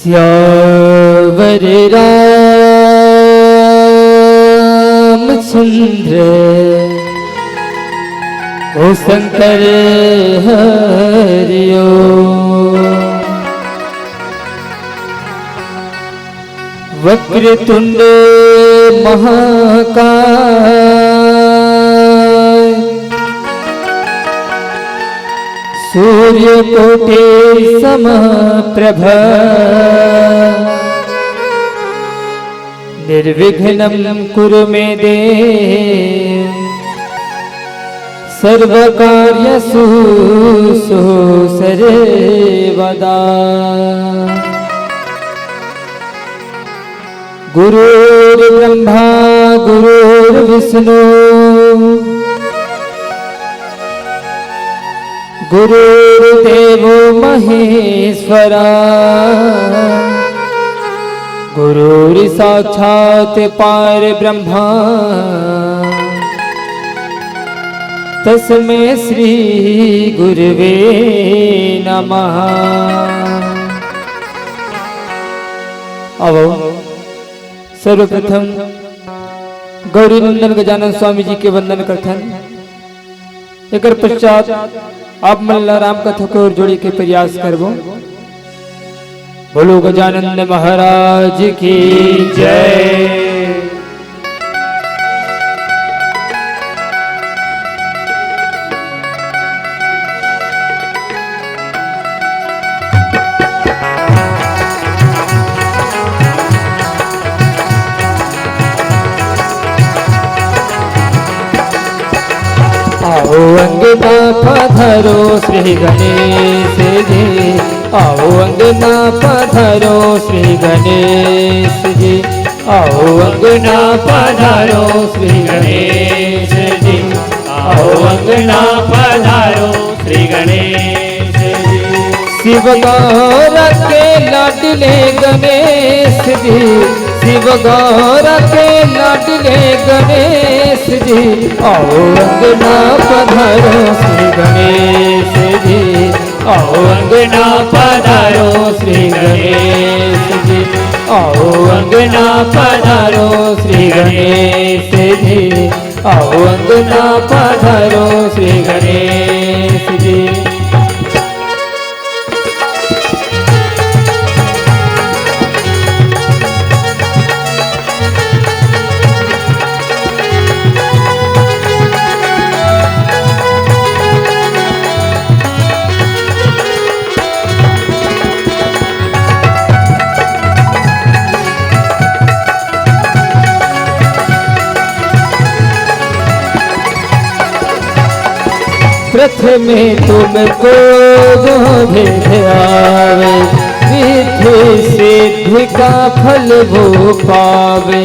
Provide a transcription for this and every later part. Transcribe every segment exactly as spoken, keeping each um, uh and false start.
सियावर रामचंद्र, ओ शंकर हरिओ। वक्रतुंड महाकाय, सूर्यकोटि समप्रभ, निर्विघ्नं कुरु मे देव, सर्वकार्यसु सर्वदा। गुरुर्ब्रह्मा गुरुर्विष्णु गुरुर्देवो महेश्वरा, गुरुर्साक्षात् परब्रह्मा, तस्मै श्री गुरुवे नमः। आवो, सर्वप्रथम गौरी नंदन गजानन स्वामी जी के वंदन करथन। एकर पश्चात आप मन ला राम कथा के ओर जोड़े के प्रयास करबो। बोलो गजानंद महाराज की जय। आओ अंगना पधारो श्री गणेश जी, आओ अंगना पधारो श्री गणेश जी, आओ अंगना पधारो श्री गणेश जी, आओ अंगना पधारो श्री गणेश जी। शिव गौर के लाडले गणेश जी, शिव गौर के लाडले गणेश जी, आओ अंगना पधारो श्री गणेश जी, आओ अंगना पधारो श्री गणेश जी, आओ अंगना पधारो श्री गणेश जी, आओ अंगना पधारो श्री गणेश जी। प्रथम तुमको जो विद्या आवे, रिद्धि सिद्धि का फल वो पावे।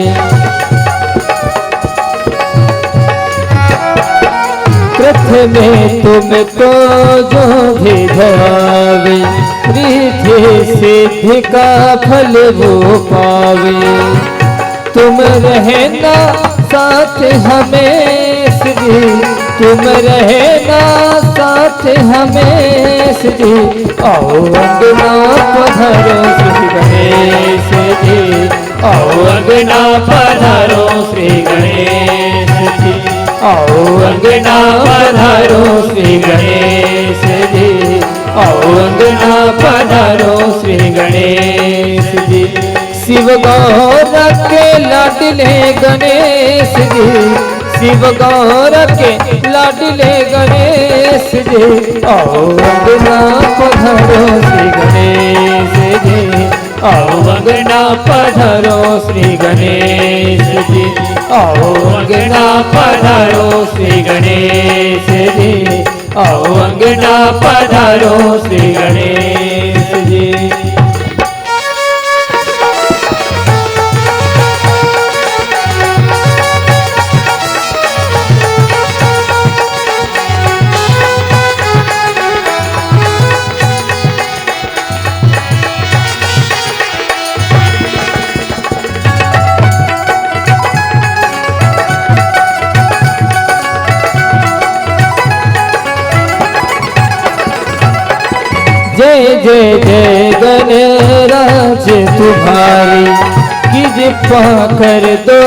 प्रथम तुमको जो विद्या आवे, रिद्धि सिद्धि का फल वो पावे। तुम रहना साथ हमें श्री, तुम रहना साथ हमें श्री। आओ अंगना पधारो श्री गणेश जी, आओ अंगना पधारो श्री गणेश जी, आओ अंगना पधारो श्री गणेश जी, आओ अंगना पधारो श्री गणेश जी। शिव गौर के लाडले गणेश जी, शिव गौर के लाडले गणेश जी, आओ अंगना पधारो श्री गणेश जी, आओ अंगना पधारो श्री गणेश जी, आओ अंगना पधारो श्री गणेश जी, आओ अंगना पधारो श्री गणेश जी। जय जय जय गणराज, जे तुम्हारी, कृपा कर दो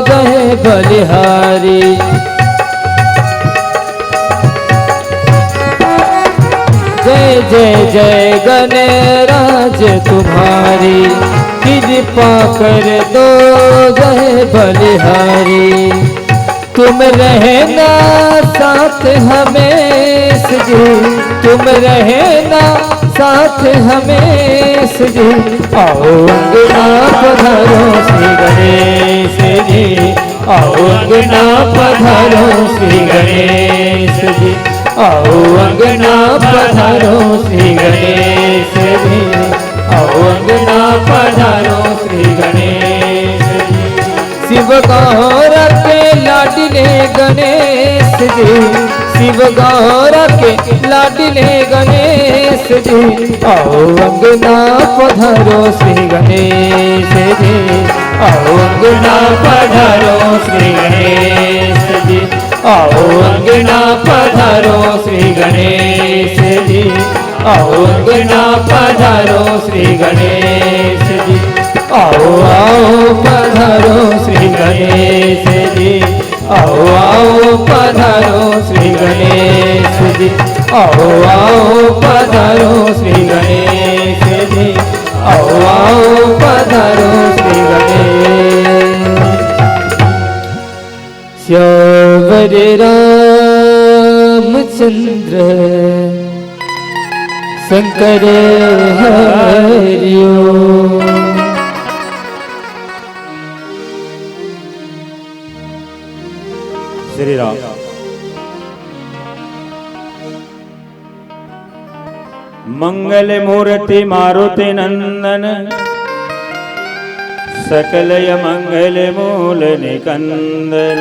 जय बलिहारी। जय जय जय गणराज तुम्हारी, कृपा कर दो जय बलिहारी। तुम रहना साथ हमेश जी, तुम रहना साथ हमेश जी। आओ अंगना पधारो श्री गणेश जी, आओ अंगना पधारो श्री गणेश जी, आओ अंगना पधारो श्री गणेश जी, आओ अंगना पधारो श्री गणेश जी। शिव गौर के लाडले गणेश जी, शिव गौर के लाडले गणेश जी। आओ अंगना पधारो श्री गणेश जी, आओ अंगना पधारो श्री गणेश जी, आओ अंगना पधारो श्री गणेश जी, आओ अंगना पधारो श्री गणेश जी, आओ आओ पधारो श्री गणेश जी, आओ आओ पधारो श्री गणेश जी, आओ आओ पधारो श्री गणेश जी, आओ आओ पधारो श्री गणेश। श्यावर रामचंद्र शंकर हरिओ। श्री राम। मंगल मूर्ति मारुति नंदन, सकल अमंगल मूल निकंदन।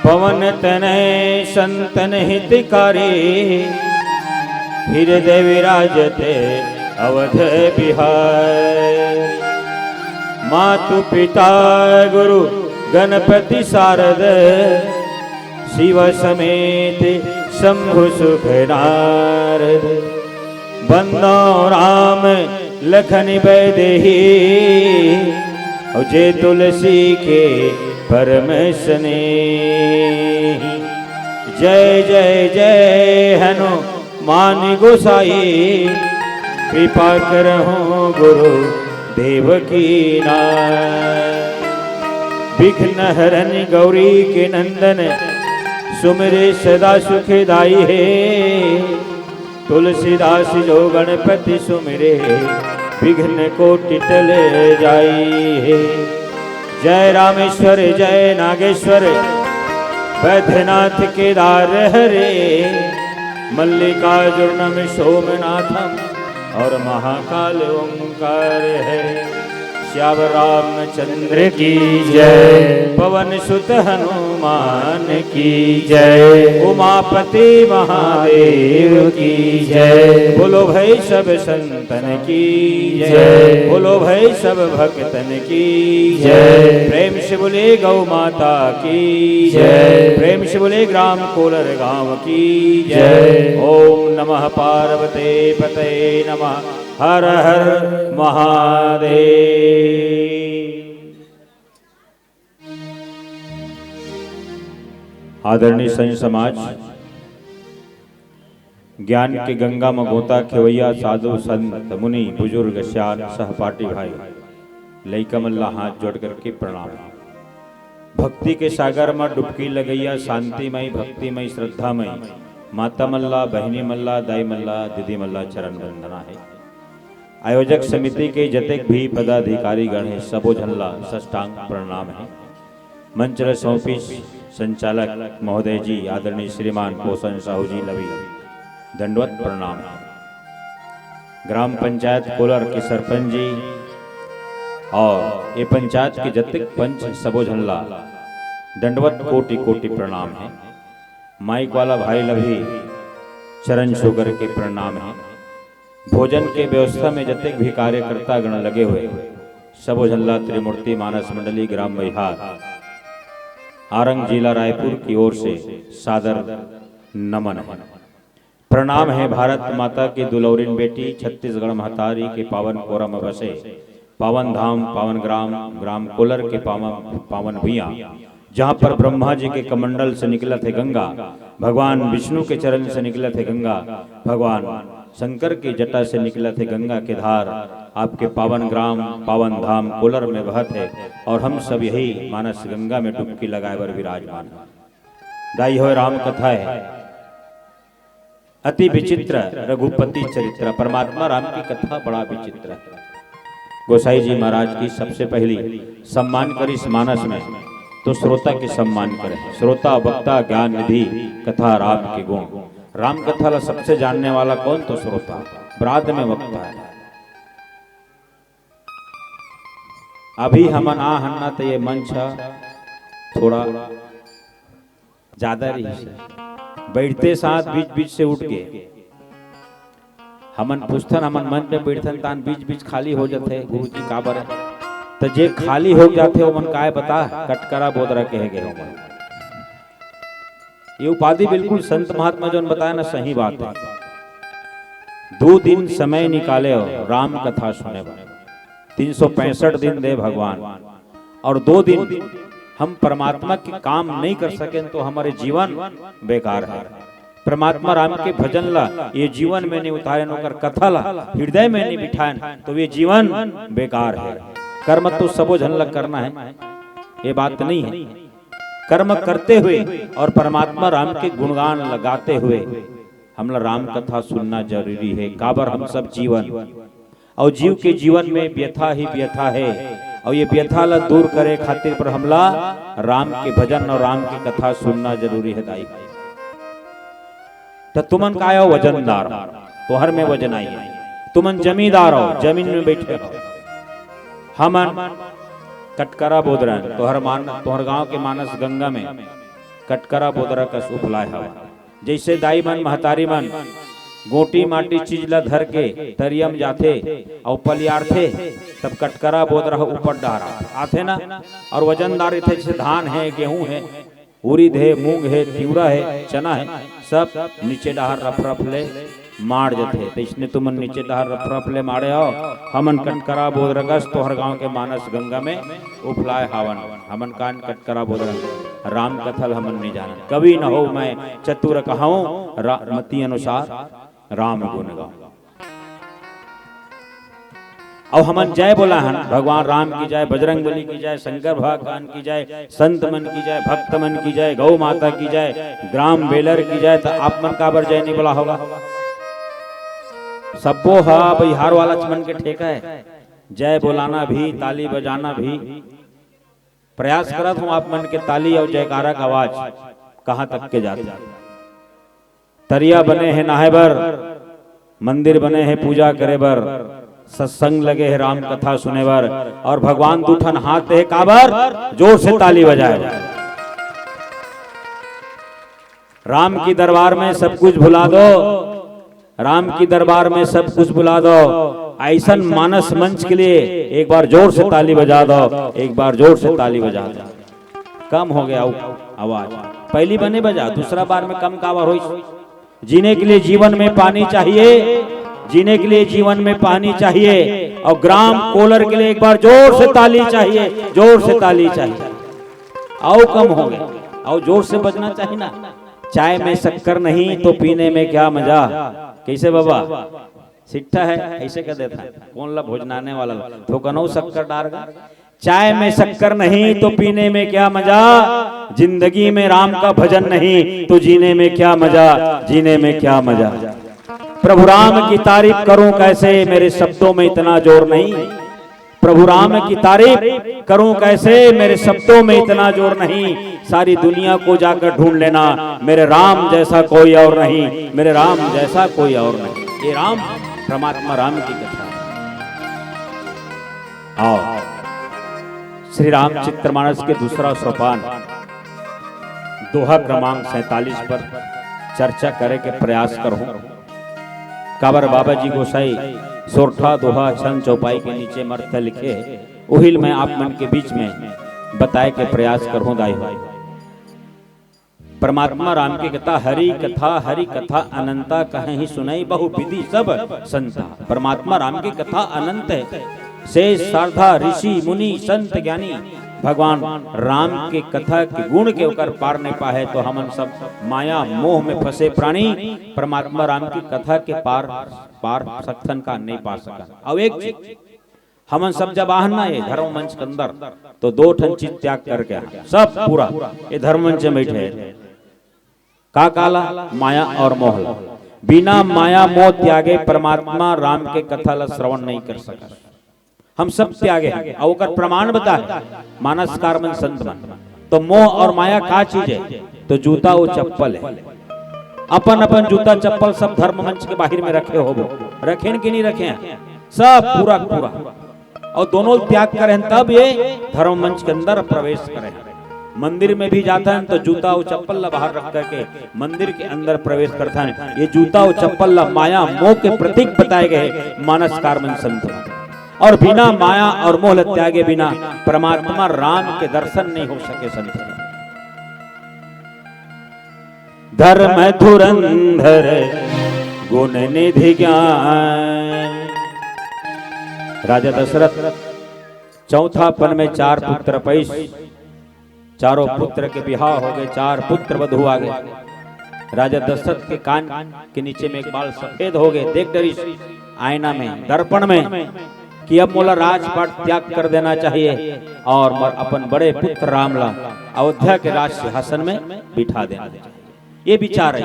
पवन तनय संतन हितकारी, हृदय विराजत अवध बिहार। मातु पिता गुरु गणपति शारद, शिव समेत शंभु सुख नारद। बंदो राम लखन बैदेही, और जे तुलसी के परम स्नेही। जय जय जय हनुमान गोसाई, कृपा करहु गुरु देव की नाय। विघ्न हरन गौरी के नंदन, सुमिरे सदा सुखदाई हे। तुलसीदास जो गणपति सुमिरे, विघ्न कोटि टल जाई हे। जय रामेश्वर जय नागेश्वर, बैद्यनाथ केदार हरे। मल्लिकार्जुनम सोमनाथम और महाकाल ओंकार हरे। श्यावर रामचंद्र की जय, पवन सुत हनुमान की जय, उमापति महादेव की जय। बोलो भाई सब संतन की जय, बोलो भाई सब भक्तन की जय। प्रेम से बोले गौ माता की जय, प्रेम से बोले ग्राम कोलर गांव की जय। ओम नमः पार्वती पते नमः। हर हर महादेव। आदरणीय संत समाज, ज्ञान के गंगा म गोता खेवैया साधु संत मुनि बुजुर्ग सियान सहपाठी भाई, लइका मन ला हाथ जोड़ करके प्रणाम। भक्ति के सागर म डुबकी लगैया शांतिमय, भक्तिमय, श्रद्धामय माता मन ला, बहिनी मन ला, दाई मन ला, दीदी मन ला चरण वंदना हे। आयोजक समिति के जतेक भी पदाधिकारी गण हे, सबो झन ला साष्टांग प्रणाम हे। मंच ल सौंपिस संचालक महोदय जी, आदरणीय श्रीमान पोषण साहू जी ल भी दंडवत प्रणाम हे। ग्राम पंचायत कोलर के सरपंच जी और ये पंचायत के जतेक पंच सबो झन ला दंडवत कोटि कोटि प्रणाम हे। माइक वाला भाई ल भी चरण छू करके प्रणाम हे। भोजन के व्यवस्था में जतेक भी कार्यकर्ता गण लगे हुए, सबो झन ला त्रिमूर्ति मानस मंडली ग्राम बैहार, आरंग, जिला रायपुर की ओर से सादर नमन है। प्रणाम हे भारत माता के दुलौरिन बेटी, छत्तीसगढ़ महतारी के पावन कोरा म बसे, पावन धाम, पावन ग्राम, ग्राम कोलर के पावन, पावन भुइयां, जहां पर ब्रह्मा जी के कमंडल से निकलत हे गंगा, भगवान विष्णु के चरण से निकलत हे गंगा, भगवान शंकर के जटा से निकलत हे गंगा के धार, आपके पावन ग्राम, पावन धाम कोलर में बहत हे और हम सब यही मानस गंगा में डुबकी लगाए बर विराजमान हे। दाई होय राम कथा हे। अति विचित्र रघुपति चरित्र, परमात्मा राम की कथा बड़ा विचित्र हे। गोसाई जी महाराज की सबसे पहली सम्मान करिस मानस में, तो श्रोता के सम्मान करे। श्रोता, वक्ता, ज्ञान निधि, कथा राम के गुण। राम कथा ला सबसे जानने वाला कौन? तो श्रोता, बाद में वक्ता हे। अभी हमन आ हन ना, तो ये मंच ह थोड़ा ज्यादा रहिस हे। बैठते साथ बीच बीच से उठ के हमन पूछथन, हमन मंच में बैठथन, तान बीच बीच खाली हो जाथे, "गुरुजी काबर हे?" त जे खाली हो जाथे, ओमन काय बता, कटकरा बोदरा कहे गए ओमन। ये उपाधि बिल्कुल संत महात्मा जोन बताए ना, सही बात हे। दो दिन समय निकाले हो राम कथा सुने बर, तीन सौ पैंसठ दिन दे भगवान, और दो दिन हम परमात्मा के काम नहीं कर सकेन तो हमारे जीवन बेकार हे। परमात्मा राम के भजन ला ये जीवन में नहीं उतारेन, ओकर कथा ला हृदय में नहीं बिठाएन, तो ये जीवन बेकार हे। कर्म तो सबो झन ला करना हे, ये बात नहीं हे। कर्म करते हुए और परमात्मा राम के गुणगान ला गाते हुए हमला राम कथा सुनना जरूरी हे। काबर हम सब जीवन अउ जीव के जीवन में व्यथा ही व्यथा हे, अउ ये व्यथा ला दूर करे खातिर पर हमला राम के भजन अउ राम के कथा सुनना जरूरी हे दाई। त तुमन काय हो? वजनदार हो, तोहर में वजन आही। तुमन जमींदार हो, जमीन में बैठे हो। हमन कटकरा बोदरन, तोहर मान, तोहर गांव के मानस गंगा में कटकरा बोदरा कस उफलाय हवा। जइसे दाई मन, महतारी मन गोटी माटी चीज ला धर के तरिया म जाथे अउ पलियारथे, तब कटकरा बोदरा ह ऊपर डहर आथे ना, अउ वजनदार रहिथे, जइसे धान हे, गेहूं हे, उरिद हे, मूंग हे, तिवरा हे, चना हे, सब नीचे डहर रफ रफ ले माड़ जथे। तइसने तुमन नीचे डहर रफ रफ ले माड़े हव, हमन कटकरा बोदरा कस तोहर गांव के मानस गंगा में उफलाय हावन। हमन कान कटकरा बोदरा, राम कथा ल हमन नइ जानन। कवि न हों मैं चतुर कहौं, रा-, मति अनुसार राम गुण गाऊं। अउ हमन जय बोला हन, भगवान राम की जय, बजरंग बली की जय, शंकर भगवान की जय, संत मन की जय, भक्त मन की जय, गौ माता की जय, ग्राम बेलर की जय, त आप मन काबर जय नइ बोला होगा? सब्बो ह बिहार वाला मन के ठेका हे, जय बोलाना भी, ताली बजाना भी। प्रयास करत हों आप मन के ताली अउ जयकारा के आवाज कहां तक के जाथे। तरिया बने हे नहाय बर, मंदिर बने हे पूजा करे बर, सत्संग लगे हे राम कथा सुने बर, अउ भगवान दू ठन हाथ दे हे काबर? जोर से ताली बजाए बर। राम की दरबार में सब कुछ भुला दो, राम की दरबार में सब कुछ भुला दो। अइसन मानस मंच के लिए एक बार जोर से ताली बजा दो, एक बार जोर से ताली बजा दो। कम हो गया आवाज, पहली बने बजा, दूसरा बार में कम काबर होइस? जीने के लिए जीवन में पानी चाहिए, जीने के लिए जीवन में पानी चाहिए। अउ ग्राम कोलर के लिए एक बार जोर से ताली चाहिए, जोर से ताली चाहिए। अउ कम हो गया, अउ जोर से बजना चाहिए ना। चाय में शक्कर नहीं तो पीने में क्या मजा। कइसे बाबा? सिट्ठा हे, अइसे कह देथन, कोन ला भोजनाने वाला ला, थोकनऊ शक्कर डार गा। चाय में शक्कर नहीं तो पीने में क्या मजा, जिंदगी में राम का भजन नहीं तो जीने में क्या मजा, जीने में क्या मजा। प्रभु राम की तारीफ करूं कैसे, मेरे शब्दों में इतना जोर नहीं। प्रभु राम की तारीफ करूं कैसे, मेरे शब्दों में इतना जोर नहीं। सारी दुनिया को जाकर ढूंढ लेना, मेरे राम जैसा कोई और नहीं, मेरे राम जैसा कोई और नहीं। ये राम, परमात्मा राम की कथा हे। आओ, श्री रामचरितमानस के दूसरा सोपान, दोहा क्रमांक सैंतालीस पर चर्चा करे के प्रयास करहूं। काबर बाबा जी गोसाई सोरठा दोहा छंद चौपाई के नीचे मर्थ लिखे हे, उहिल मैं आप मन के बीच में बताए के प्रयास करहूं दाई हो। परमात्मा राम के कथा, हरि कथा, हरि कथा अनंता, कहे ही सुनई बहु विधि सब संता। परमात्मा राम के कथा अनंत है। शेष सारदा ऋषि मुनि संत ज्ञानी भगवान राम के कथा के गुण के ओकर पार नहीं पाए, तो हमन सब माया मोह में फंसे प्राणी परमात्मा राम की कथा के पार, पार सकथन का, नहीं पा सकन। अब एक चीज, हमन सब जब आहन ना ये धर्म मंच के अंदर, तो दो ठन चीज त्याग करके आहन। सब पूरा ये धर्म मंच में बैठे हैं। का काला? माया और मोह ला। बिना माया मोह त्यागे परमात्मा राम के कथा ला श्रवण नहीं कर सकत। हम सब त्यागे हैं। और ओकर प्रमाण बता है मानसकार मन, संत मन। तो मोह और माया का चीज है? तो जूता और चप्पल है। अपन अपन जूता चप्पल सब धर्म मंच के बाहर में रखे होबो, रखेन कि नहीं रखे हैं? सब पूरा पूरा। और दोनों त्याग करें तब ये धर्म मंच के अंदर प्रवेश करें। मंदिर में भी जाता है तो जूता और चप्पल ला बाहर रख करके मंदिर के अंदर प्रवेश करता है। ये जूता और चप्पल ला माया मोह के प्रतीक बताए गए मानसकार मन संत। और बिना माया और मोह ला त्यागे बिना परमात्मा राम के दर्शन नहीं हो सके संत। धर्म धुरंधर गुण निधि ज्ञान। राजा दशरथ चौथापन में चार पुत्र पैस, चारों पुत्र के बिहाव हो गए, चार पुत्र वधु आ गए। राजा दशरथ के कान के नीचे में एक बाल सफेद हो गए। देख डरिस आईना में, दर्पण में, कि अब मोला राजपाट त्याग कर देना चाहिए और मोर अपन बड़े पुत्र राम ला अयोध्या के राज सिंहासन में बिठा देना चाहिए। ये विचार है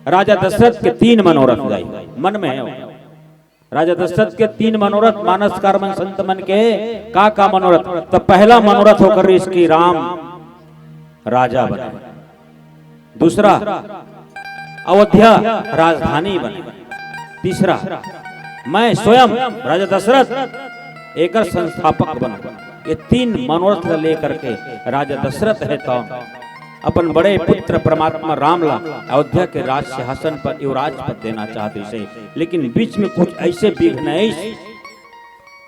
राजा दशरथ के। तीन मनोरथ दाई मन में है। राजा दशरथ के तीन मनोरथ, मानसकार मन, संत मन के का का मनोरथ? तो पहला मनोरथ होकर इसकी राम राजा बने, दूसरा अयोध्या राजधानी बने, तीसरा मैं स्वयं राजा दशरथ एकर संस्थापक बनूं। ये तीन मनोरथ ला लेकर के राजा दशरथ है तो अपन बड़े पुत्र परमात्मा राम ला अयोध्या के राज सिंहासन पर युवराज पद देना चाहत रहिसे, लेकिन बीच में कुछ ऐसे विघ्न आइस,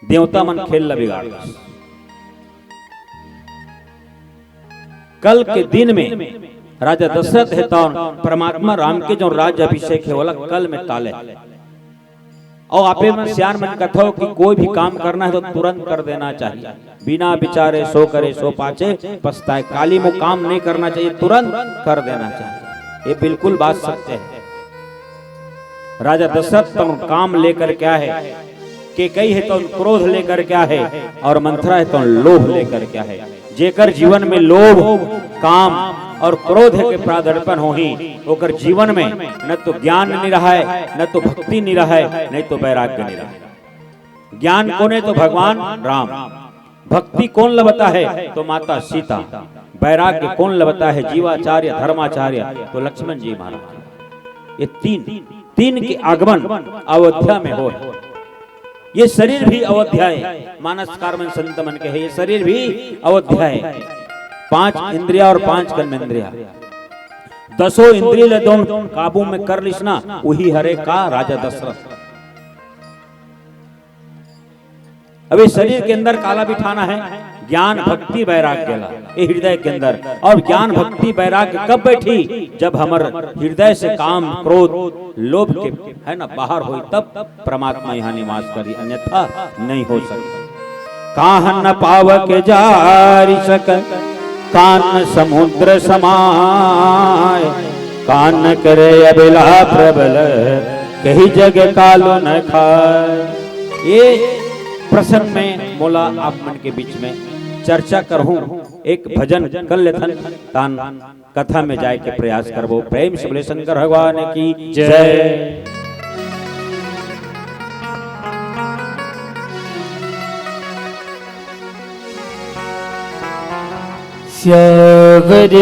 देवता मन खेल ला बिगाड़ दिस। कल के दिन में राजा दशरथ है तो परमात्मा राम के जो राज्य अभिषेक है, ओला कल में टाले। और आपे मन सियान मन कथो कि कोई भी काम करना है तो तुरंत कर देना चाहिए, बिना विचारे सो करे सो पाछे पछताए। काली मो काम नहीं करना चाहिए, तुरंत कर देना चाहिए। ये बिल्कुल बात सत्य है। राजा दशरथ तो काम लेकर क्या है, केकई है तो क्रोध लेकर क्या है, और मंथरा है तो लोभ लेकर क्या है। जेकर जीवन में लोभ, काम और क्रोध के प्रादर्पण होही, ओकर जीवन में न तो ज्ञान नहीं रहा है, न तो भक्ति नहीं रहा है, नहीं तो वैराग्य नहीं रहा है। ज्ञान कोने? तो भगवान राम। भक्ति कोन ला बता है? तो माता सीता। वैराग्य कोन ला बता है? जीवाचार्य, धर्माचार्य, तो लक्ष्मण जी महाराज। ये तीन, तीन के आगमन अयोध्या में हो है। ये शरीर भी अयोध्या है, मानसकार मन संत मन के है, ये शरीर भी अयोध्या है। पांच इंद्रिया और पांच कर्मेंद्रिया, दसों इंद्रिय ले दोन काबू में कर लिस ना, वही हरे का राजा दशरथ। अभी शरीर के अंदर काला बिठाना है, ज्ञान भक्ति वैराग्य ला, ये हृदय के अंदर। और ज्ञान भक्ति वैराग्य कब बैठी? जब हमर हृदय से काम क्रोध लोभ के है ना बाहर होई, तब परमात्मा यहाँ निवास करी, अन्यथा नहीं हो सकता। काहन न पावक जारि सक कान समुद्र समाय, कान करे अबला प्रबल कही जग कालो न खाय। ये प्रसंग में मोला आप मन के बीच में चर्चा करहूं, एक भजन कर लेथन, तान कथा में जाए के प्रयास करबो। प्रेम से बोले शंकर भगवान की जय। सियावर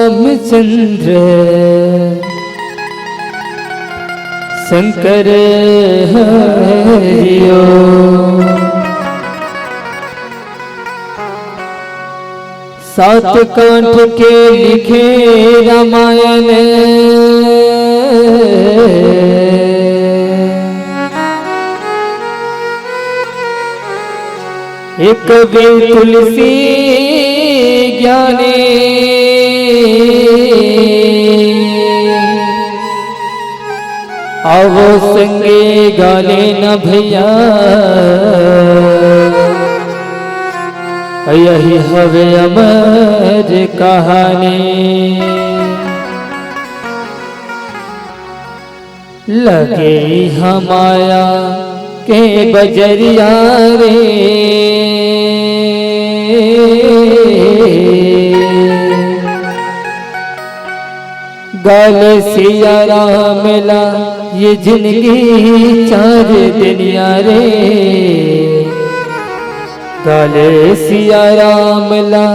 रामचंद्र शंकर हरिओ। सात कांड के लिखे रामायण, एक भी तुलसी जाने। आवो संगे गा लेना भैया, यही हवे अमर कहानी। लगे इहाँ माया के बजरिया रे, गा ले सिया राम ला ये जिनगी चार दिनिया रे, गा ले सिया राम ला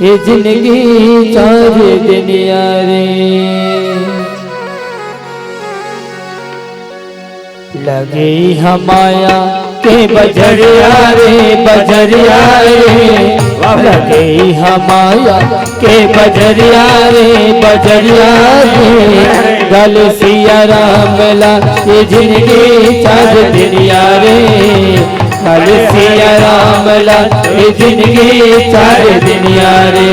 ये जिनगी चार दिनिया रे। लगे इहाँ माया के बजरिया रे, बजरिया रे। लगे इहाँ माया के बजरिया रे, बजरिया रे। गा ले सिया राम ला ये जिनगी चार दिनिया रे, गा ले सिया राम ला ये जिनगी चार दिनिया रे।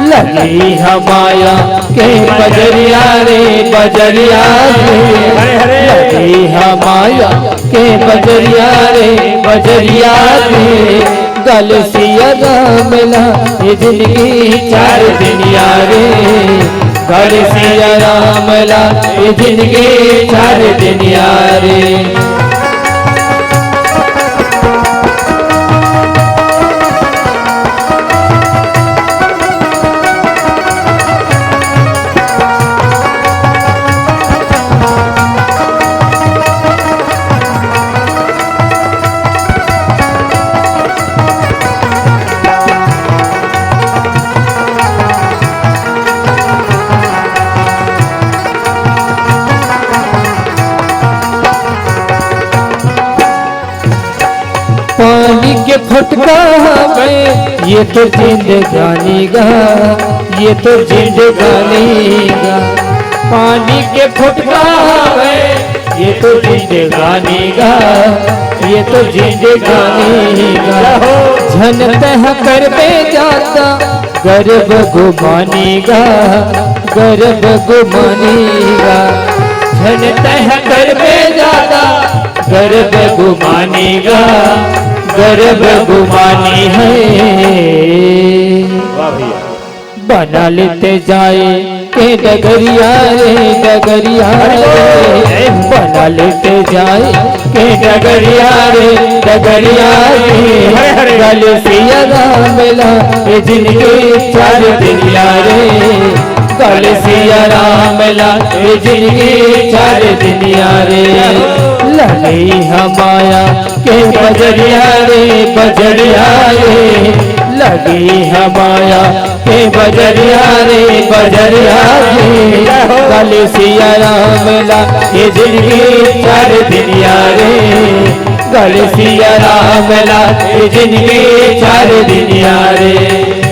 लगे इहाँ माया के बजरिया रे, बजरिया रे। लगे इहाँ माया के बजरिया रे, बजरिया रे। गा ले सिया राम ला ये जिनगी चार दिनिया रे, गा ले सिया राम ला ये जिनगी चार दिनिया रे। पानी के फटका हवे ये तो जिंदगानी गा, ये तो जिंदगानी गा। पानी के फटका हवे ये तो जिंदगानी गा, ये तो जिंदगानी गा। झन तैं करबे जादा, गर्व गुमानी गा, गर्व गुमानी गा। झन तैं करबे जादा, गर्व गुमानी गा, गर्व गुमानी है। वाह भैया। बना ले तैं जाए के डगरिया रे, डगरिया रे। बना ले तैं जाए के डगरिया रे, डगरिया रे। गा ले सिया राम ला ये जिनगी चार दिनिया रे, गा ले सिया राम ला ये जिनगी चार दिनिया रे। लगे इहाँ माया के बजरिया रे, बजरिया रे। लगे इहाँ माया के बजरिया रे, बजरिया रे। गा ले सिया राम ला ये जिनगी चार दिनिया रे, गा ले सिया राम ला ये जिनगी चार दिनिया रे।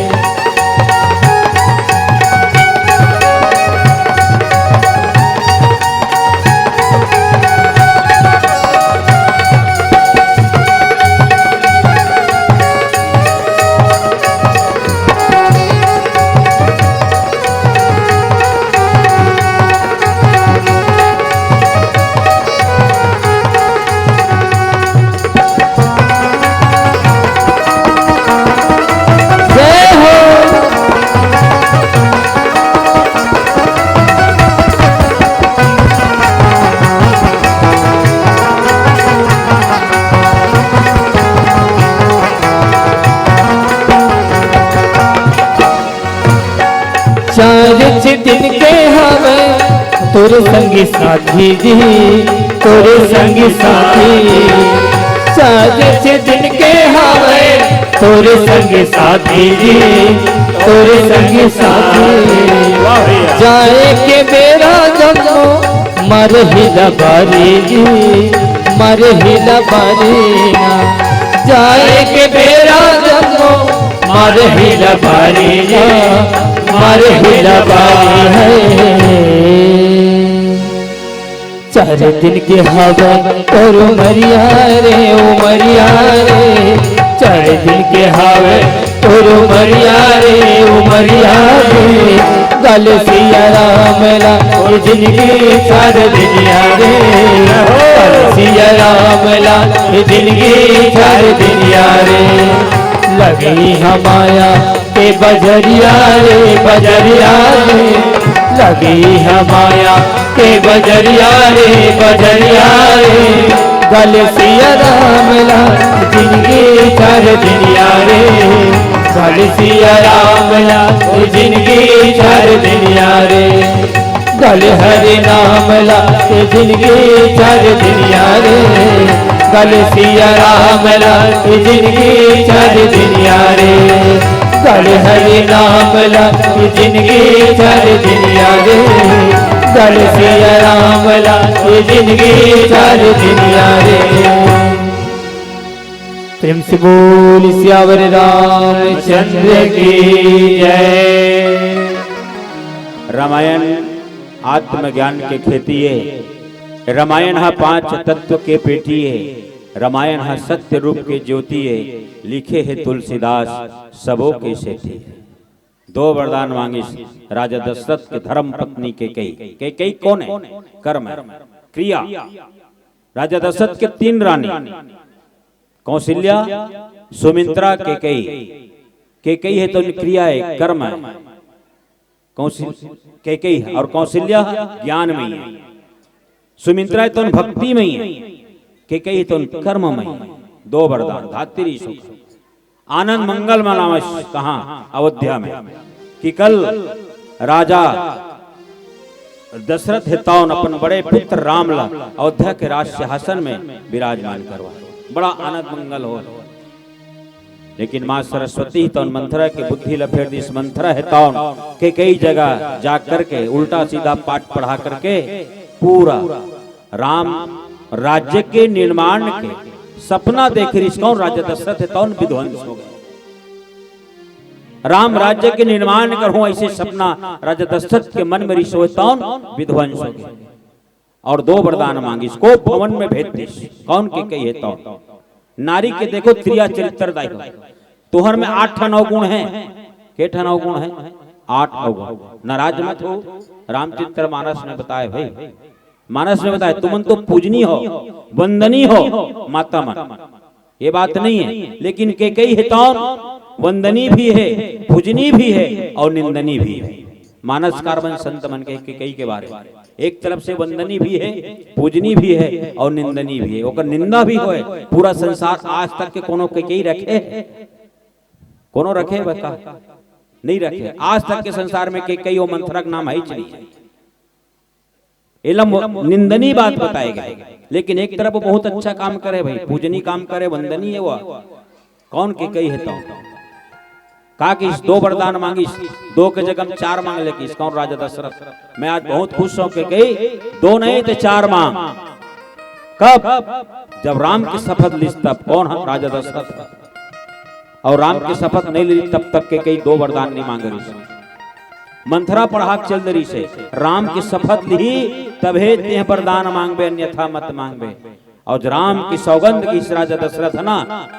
जय हो। चार छे दिन के हवे तोर संगी साथी जी, तोर संगी साथी। चार छे दिन के हवे तोर संगी साथी जी, तोर संगी साथी। वाह भैया। जाए के बेरा जम्मो मारे हिला बारी जी, मारे हिला बारी ना। जाए के बेरा जम्मो मारे हिला बारी ना, मारे हिला बारी है। चार दिन के हवे तोर उमरिया रे, उमरिया रे। चार दिन के हवे उमरिया रे उमरिया रे, गल सिया राम ला, ये जिंदगी चार दुनिया रे। गल सिया राम ला, ये जिंदगी चार दुनिया रे। लगी हमाया के बजरिया रे बजरिया रे, लगी हमाया के बजरिया रे बजरिया रे। गल सिया राम ला, जिंदगी चार दुनिया रे। गल सिया राम ला, जिंदगी चार दुनिया रे। गल हरि नाम ला, जिंदगी चार दुनिया रे। गल सिया राम ला, जिंदगी चार दुनिया रे। गल हरि नाम ला, जिंदगी चार दुनिया रे। गल सिया राम ला, जिंदगी चार दुनिया रे। प्रेम से बोल सियावर रामचंद्र की जय। रामायण आत्मज्ञान के खेती है। रामायण हा पांच तत्व के पेटी है। रामायण हा सत्य रूप के ज्योति है। लिखे है तुलसीदास सबो के सेती है। दो वरदान मांगिस राजा दशरथ के धर्म पत्नी कैकेयी। कैकेयी कौन है? कर्म है, क्रिया। राजा दशरथ के तीन रानी, कौशल्या, सुमित्रा, कैकेयी। कैकेयी है तो क्रिया है, कर्म है। कौशल-, कैकेयी है और कौशल्या ज्ञान में है। सुमित्रा है तो भक्ति में है। कैकेयी है तो कर्म में है। दो वरदान धात्री सुख। आनंद मंगल मनावस कहाँ? अयोध्या में। कि कल राजा दशरथ हेतौन अपन बड़े पुत्र राम ला अयोध्या के राज सिंहासन में विराजमान करवा, बड़ा आनंद मंगल हो। लेकिन माँ सरस्वती हेतौन मंथरा के बुद्धि ला फेर दिस। मंथरा हेतौन कैकेयी जगह जा करके उल्टा सीधा पाठ पढ़ा करके पूरा राम राज्य के निर्माण के सपना देख रिहिस। कौन? राजा दशरथ हेतौन विध्वंस हो गए। राम राज्य के निर्माण करहूं, ऐसे सपना राजा दशरथ के मन में रिहिस, हेतौन विध्वंस हो गए। और दो वरदान मांगिस, कोप भवन में भेज दिस। कौन? कैकेयी हेतौन। नारी के देखो त्रिया चरित्र दाई हो। तुहर में आठ ठन अवगुण है। के ठन अवगुण है? आठ अवगुण। नाराज मत हो, रामचरित्र मानस में बताए भाई। मानस में बताए, तुमन तो पूजनी हो, वंदनी हो, माता मन। ये बात नहीं है, लेकिन कैकेयी हेतौन वंदनी भी है, पूजनी भी है और निंदनी भी है। मानसकार मन संत मन के कैकेयी के बारे में एक तरफ से वंदनी भी है, पूजनी भी है और निंदनी भी है। ओकर निंदा भी होए, पूरा संसार आज तक के कोनो कैकेयी रखे है? कोनो रखे बता? नहीं रखे। आज तक के संसार में कैकेयी और मंथरा के नाम है ही नहीं। एला मो-, निंदनीय बात बताए गए, लेकिन एक तरफ वो बहुत अच्छा काम करे भाई, पूजनीय काम करे, वंदनीय है वो। कौन? कैकेयी हेतौन। का किस? दो वरदान मांगिस, दो के जगह में चार मांग ले किस। कौन? राजा दशरथ। मैं आज बहुत खुश हूं कैकेयी, दो नहीं तो चार मांग। कब? जब राम की शपथ लिस तब। कौन? हम राजा दशरथ। और राम की शपथ नहीं ली तब तक कैकेयी दो वरदान नहीं मांग रहिस। मंथरा पढ़ा के चल दे रहिस हे, राम की शपथ लिही तभे तेह वरदान मांगबे, अन्यथा मत मांगबे। और राम की सौगंध किस राजा दशरथ ना,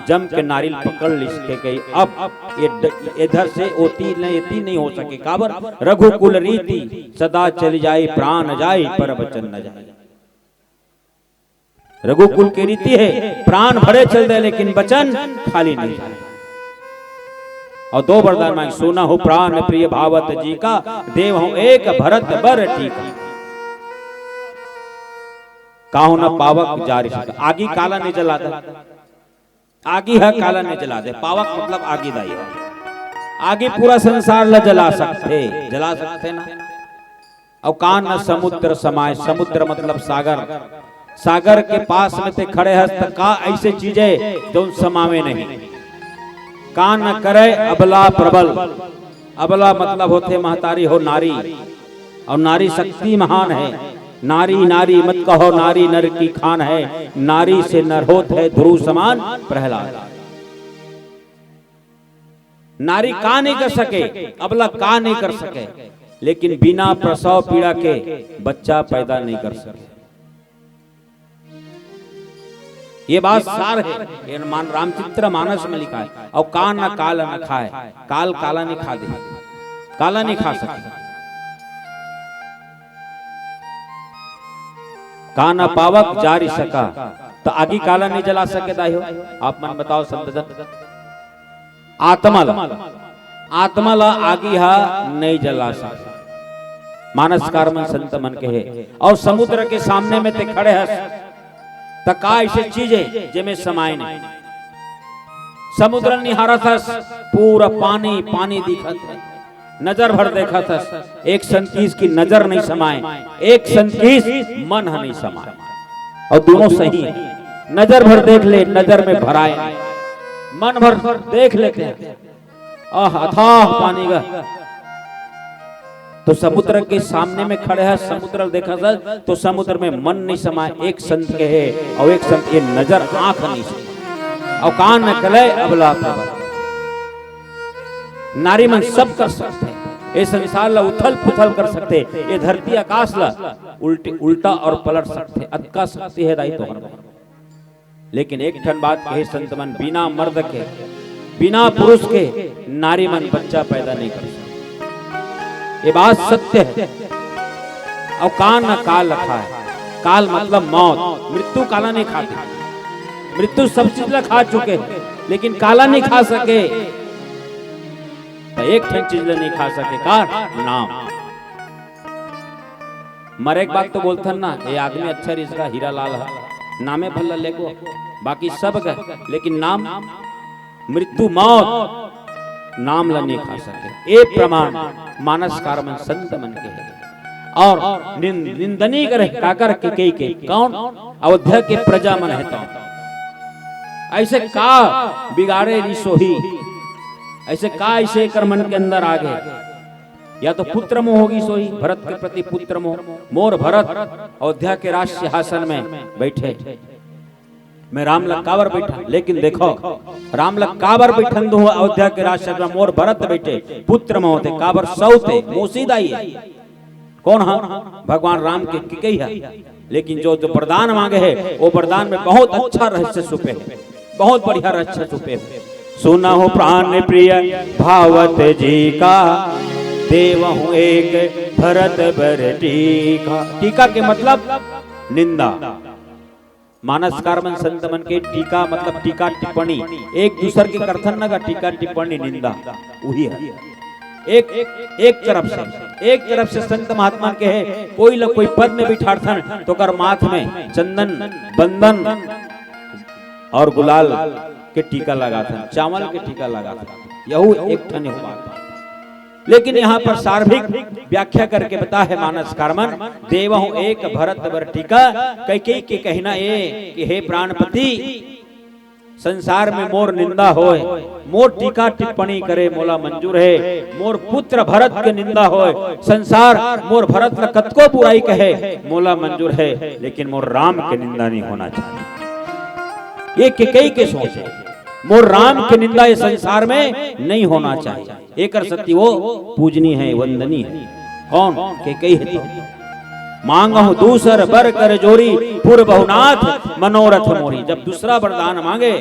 जम के नारियल पकड़ लिस कैकेयी। अब ये ड-, इधर से ओती न एती नहीं हो सके। काबर? रघुकुल रीति सदा चली जाई, प्राण जाई पर वचन न जाई। रघुकुल के रीति है, प्राण भरे चल दे लेकिन वचन खाली नहीं जाए। और दो वरदान मांग, सुनहु प्राण प्रिय भावत जी का, देवहु एक भरत बर टीका। काहु न पावक जा रिसिका। आगी काला नहीं जला दे, आगी ह काला नहीं जला दे। पावक मतलब आगी दाई। आगी पूरा संसार ला जला सकथे, जला सकथे ना। अउ का न समुद्र समाय, समुद्र मतलब सागर, सागर के पास में ते खड़े हस त का ऐसे चीज हे जौन समावे नहीं। का न करे अबला प्रबल, अबला मतलब होथे महतारी हो नारी, और नारी शक्ति महान है। नारी नारी मत कहो, नारी नर की खान है, नारी से नर होत है ध्रुव समान प्रहलाद। नारी का नहीं कर सके, अबला का नहीं कर सके, लेकिन बिना प्रसव पीड़ा के बच्चा पैदा नहीं कर सके। ये बात सार हे, ये मान रामचरित मानस में लिखा हे। अउ का न काल न खाय, काल काला नहीं खा दे, काला नहीं खा सके। का न पावक जारि सका, त आगी काला नहीं जला सके दाई हो? आप मन बताओ संत जन। आत्मा ला, आत्मा ला आगी हा नहीं जला सके। मानसकार मन संत मन के हे। अउ समुद्र के सामने में ते खड़े हस, त का ऐसे चीज हे जेमे समाय नहीं? समुद्र निहारत हस, पूरा पानी पानी दिखत हे, नजर भर देखत हस, एक संत किहिस कि नजर नहीं समाय, एक संत किहिस मन ह नहीं समाय। अउ दोनों सही हे, नजर भर देख ले, नजर में भराय नहीं, मन भर देख लेते हैं, आह, अथाह पानी गा। तो समुद्र के सामने में खड़े हे, समुद्र देखत हस, तो समुद्र में मन नहीं समाय, एक संत के हे, अउ एक संत के नजर आंख नहीं समाय, अउ कान न कले अबला प्रबल। नारी मन सब कर सकथे, ये संसार ला उथल पुथल कर सकथे, ये धरती आकाश ला उल्टी, उल्टा अउ पलट सकथे, अतका शक्ति हे दाई तोहर में। लेकिन एक ठन बात कहे संत मन, बिना मर्द के, बिना पुरुष के नारी मन बच्चा पैदा नहीं कर सकती। ये बात सत्य हे। अउ का न काल रखा हे, काल मतलब मौत, मृत्यु काला नहीं खाथे। मृत्यु सब चीज ला खा चुके हे, लेकिन काला नहीं खा सके। त एक ठन चीज ला नहीं खा सके, का? नाम। मरे के बाद तो बोलथन ना, ये आदमी अच्छा रिहिस गा, हीरा लाल हे, नामे भर ला लेगो, बाकी सब गे, लेकिन नाम, मृत्यु, मौत, नाम ला नहीं खा सके। ये प्रमाण मानसकार मन संत मन के हे। अउ निंद-, निंदनीय करे काकर, केकई के, कौन? अयोध्या के प्रजा मन हे तो। ऐसे का बिगाड़े रिहिस होही, ऐसे का ऐसे एकर मन के अंदर आ गे? या तो पुत्र मोह होगे सोही, भरत के प्रति पुत्र मोह। मोर भरत अयोध्या के राज सिंहासन में बैठे, मैं राम ला काबर बैठा? लेकिन देखो, राम ला काबर बैठन दूं अयोध्या के राज सिंहासन में? मोर भरत बैठे, पुत्र मोह ते, काबर सौते, मौसी दाई हे। कौन हा? भगवान राम के केकई हे। लेकिन जो, जो वरदान मांगे हे, वो वरदान में बहुत अच्छा रहस्य छुपे हे, बहुत बढ़िया रहस्य छुपे हे। सुनहु प्राण प्रिय भावत जी का, देवहु एक भरत बर टीका। टीका के मतलब निंदा। मानसकार मन संत मन के टीका मतलब टीका टिप्पणी, एक दूसर के करथन न गा टीका टिप्पणी निंदा, उही हे। एक, एक तरफ से, एक तरफ से संत महात्मा के हे, कोई ल कोई पद में बिठारथन तो ओकर माथ में चंदन, बंदन अउ गुलाल के टीका लगाथन, चावल के टीका लगाथन, यहू एक ठन हो बात। लेकिन यहाँ पर सार्विक व्याख्या करके बताय हे मानसकार मन, देवहु एक भरत बर टीका, कैकेयी के कहना ये कि हे प्राणपति, संसार में मोर निंदा होय, मोर टीका टिप्पणी करे मोला मंजूर हे, मोर पुत्र भरत के निंदा होय, संसार मोर भरत ला कतको बुराई कहे मोला मंजूर हे, लेकिन मोर राम के निंदा नहीं होना चाहिए। ये केकई के सोच हे, मोर राम के निंदा ये संसार में नहीं होना चाहिए। एकर सेती वो पूजनीय हे, वंदनीय हे। कौन? केकई हे तो। मांगहु दूसर बर कर जोरी, पूरबहु नाथ मनोरथ मोरी। जब दूसरा वरदान मांगे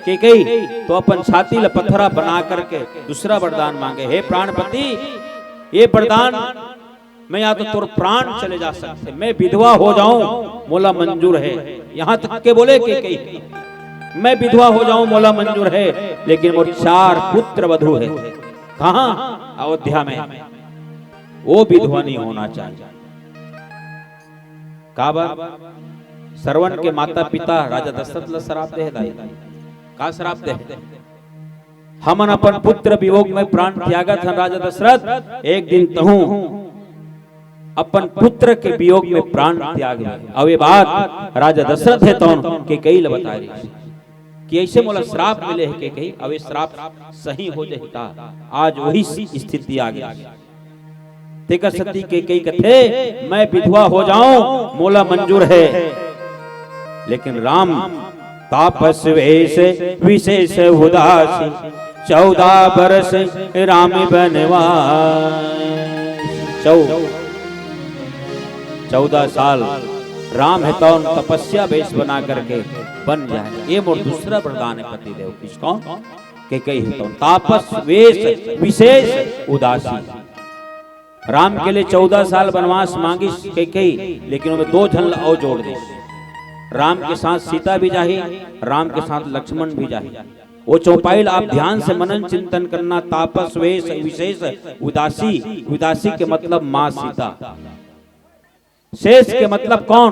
केकई, तो अपन छाती ल पत्थरा बना करके दूसरा वरदान मांगे, हे प्राणपति, ये वरदान में या तो तोर प्राण चले जा सकथे, मैं विधवा हो जाऊं, मोला मंजूर हे। यहां तक के बोले केकई, मैं विधवा हो जाऊं, मोला मंजूर हे, लेकिन मोर चार पुत्र वधू हे। कहां? अयोध्या में। वो विधवा नहीं होना चाहिए। काबर? श्रवण के माता पिता राजा दशरथ ला श्राप दे हे दाई। का श्राप दे हे? हमन अपन पुत्र वियोग में प्राण त्यागत हन राजा दशरथ, एक दिन तहूं अपन पुत्र के वियोग में प्राण त्याग ले। अउ ये बात राजा दशरथ हे तौन केकई ल बताय रहिस कि ऐसे मोला श्राप मिले हे केकई, अउ ये श्राप सही हो जाही ता आज वही स्थिति आ गे। तेकर सेती केकई कथे, मैं विधवा हो जाऊं, मोला मंजूर हे, लेकिन राम तापस वेश विशेष उदासी, चौदह बरस राम बनवास। चौ-, चौदह साल राम हे तौन तपस्या वेश बना करके बन जाए, ये मोर दूसरा वरदान हे पतिदेव। किसको? कैकई हे तौन तापस वेश विशेष उदासी। राम के लिए चौदह साल वनवास मांगिस कैकई, लेकिन ओमे दो झन ला अउ जोड़ दिस। राम के साथ सीता भी जाही, राम के साथ लक्ष्मण भी जाही। वो चौपाई ला आप ध्यान से मनन चिंतन करना, तापस वेश विशेष उदासी। उदासी के मतलब माँ सीता। शेष के मतलब कौन?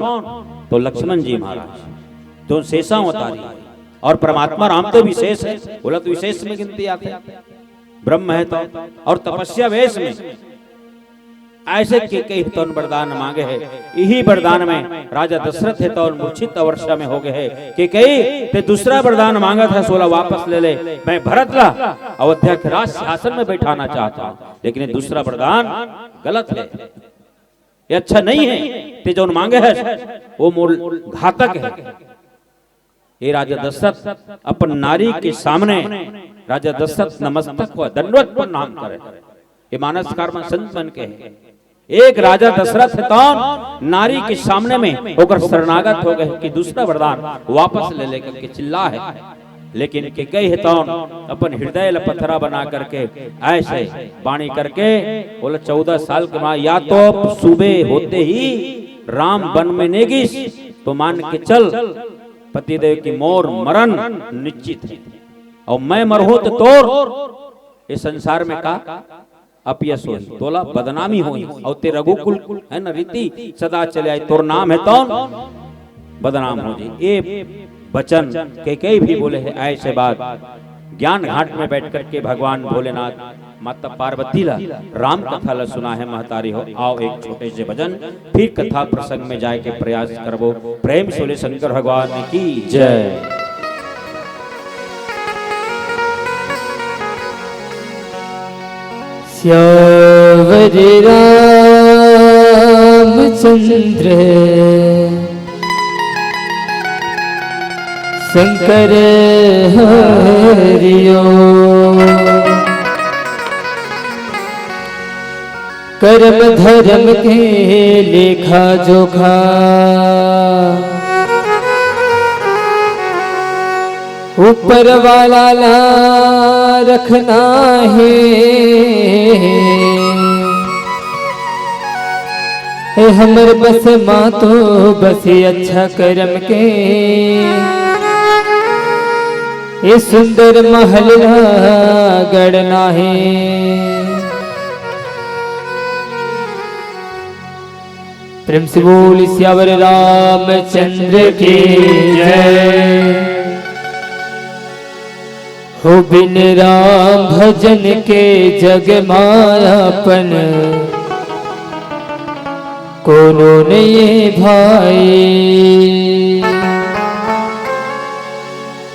तो लक्ष्मण जी महाराज, जो शेषावतारी हे। और परमात्मा राम तो विशेष हे, बोला तो विशेष में गिनती आथे, ब्रह्म हे तो। और तपस्या वेश में अइसे कैकई हे तौन वरदान मांगे हे। इही वरदान में राजा दशरथ हे तौन मूर्छित अवस्था में हो गए हे। कैकई, तैं दूसरा वरदान मांगत हस, ओला वापस ले ले। मैं भरत ला अयोध्या के राज सिंहासन में बैठाना चाहता हूँ, लेकिन ये दूसरा वरदान गलत हे, ये अच्छा नहीं हे। तैं जौन मांगे हस, वो मोर घातक हे। ये राजा दशरथ अपन नारी के सामने, राजा दशरथ नमस्तक होय, दंडवत प्रणाम करे। ये मानस काल में संत मन के हे। एक राजा दशरथ हे तौन नारी के सामने में ओकर शरणागत हो गए कि दूसरा वरदान वापस ले ले करके चिल्ला हे। लेकिन कैकई हे तौन अपन हृदय ला पथरा बना करके, अइसे बाणी करके, बोला, चौदह साल के माँ, या तो अब सुबह होते ही राम वन में नइ गिस, तो मान के चल पतिदेव कि मोर मरण निश्चित हे। अउ मैं मरहूं तो तोर ये संसार में का अपयश होही, तोला बदनामी होही। अउ तैं रघुकुल हे ना रीति सदा चले आए, तोर नाम हे तौन बदनाम हो जाही। ये वचन कैकई भी बोले हे। अइसे बात ज्ञान घाट में बैठ करके भगवान भोलेनाथ माता पार्वती ला राम कथा ला सुनाए हे महतारी हो। आओ एक छोटे से भजन, फिर कथा प्रसंग में जाए के प्रयास करबो। प्रेम से बोले शंकर भगवान की जय। सियावर रामचंद्र शंकर हरिओ। करम धरम के लेखा जोखा ऊपर वाला ला रखना हे। हे हमर बस माँ तो बस अच्छा करम के ये सुंदर महल ला गढ़ना हे। प्रेम से बोल सियावर रामचंद्र की जय। हो बिन राम भजन के जग मायापन कोनो नइये भाई,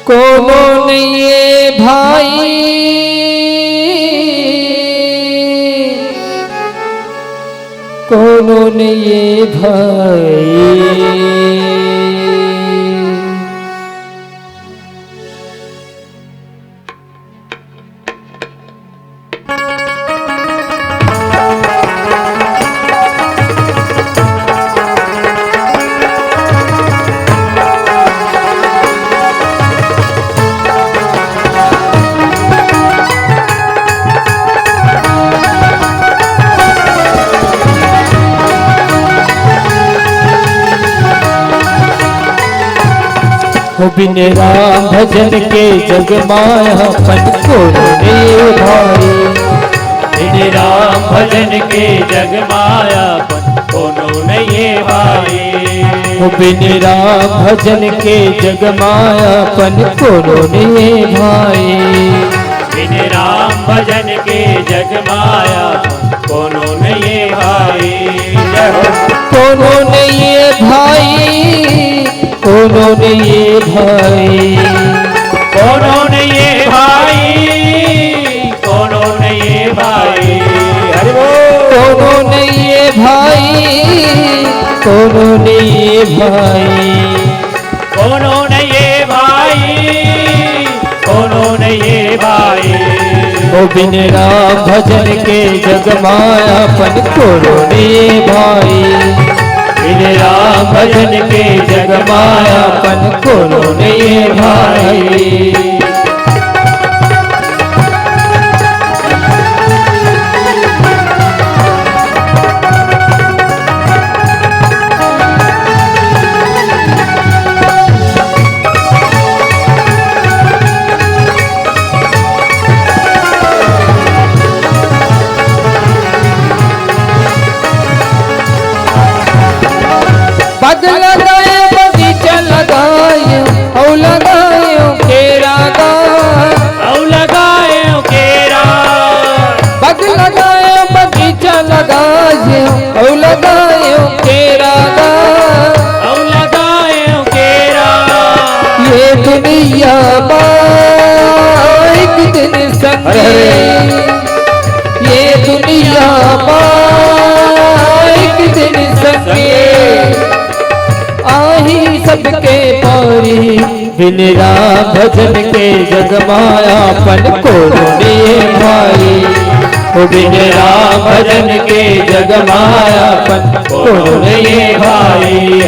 कोनो नइये भाई, कोनो नइये भाई। हो बिन राम भजन के जग मायापन कोनो नइये भाई। बिन राम भजन के जग मायापन कोनो नइये भाई। हो बिन राम भजन के जग मायापन कोनो नइये भाई। बिन राम भजन के जग मायापन कोनो नइये भाई। जय हो। कोनो नइये भाई, कोनो नइये भाई। कोनो नइये भाई, कोनो नइये भाई। हरि बोल। कोनो नइये भाई, कोनो नइये भाई। कोनो नइये भाई, कोनो नइये भाई। ओ बिन राम भजन के जग मायापन कोनो नइये भाई। बिन राम भजन के जग मायापन कोनो नइये भाई। पग लगाए, बगीचा लगाए, अउ लगाए केरा गा। अउ लगाए केरा। पग लगाए, बगीचा लगाए, अउ लगाए केरा गा। अउ लगाए केरा। ये दुनिया मा एक दिन संगे। अरे, अरे। ये दुनिया मा एक दिन संगे आही सबके पारी। बिन राम भजन के जग मायापन कोनो नइये भाई। ओ बिन राम भजन के जग मायापन कोनो नइये भाई।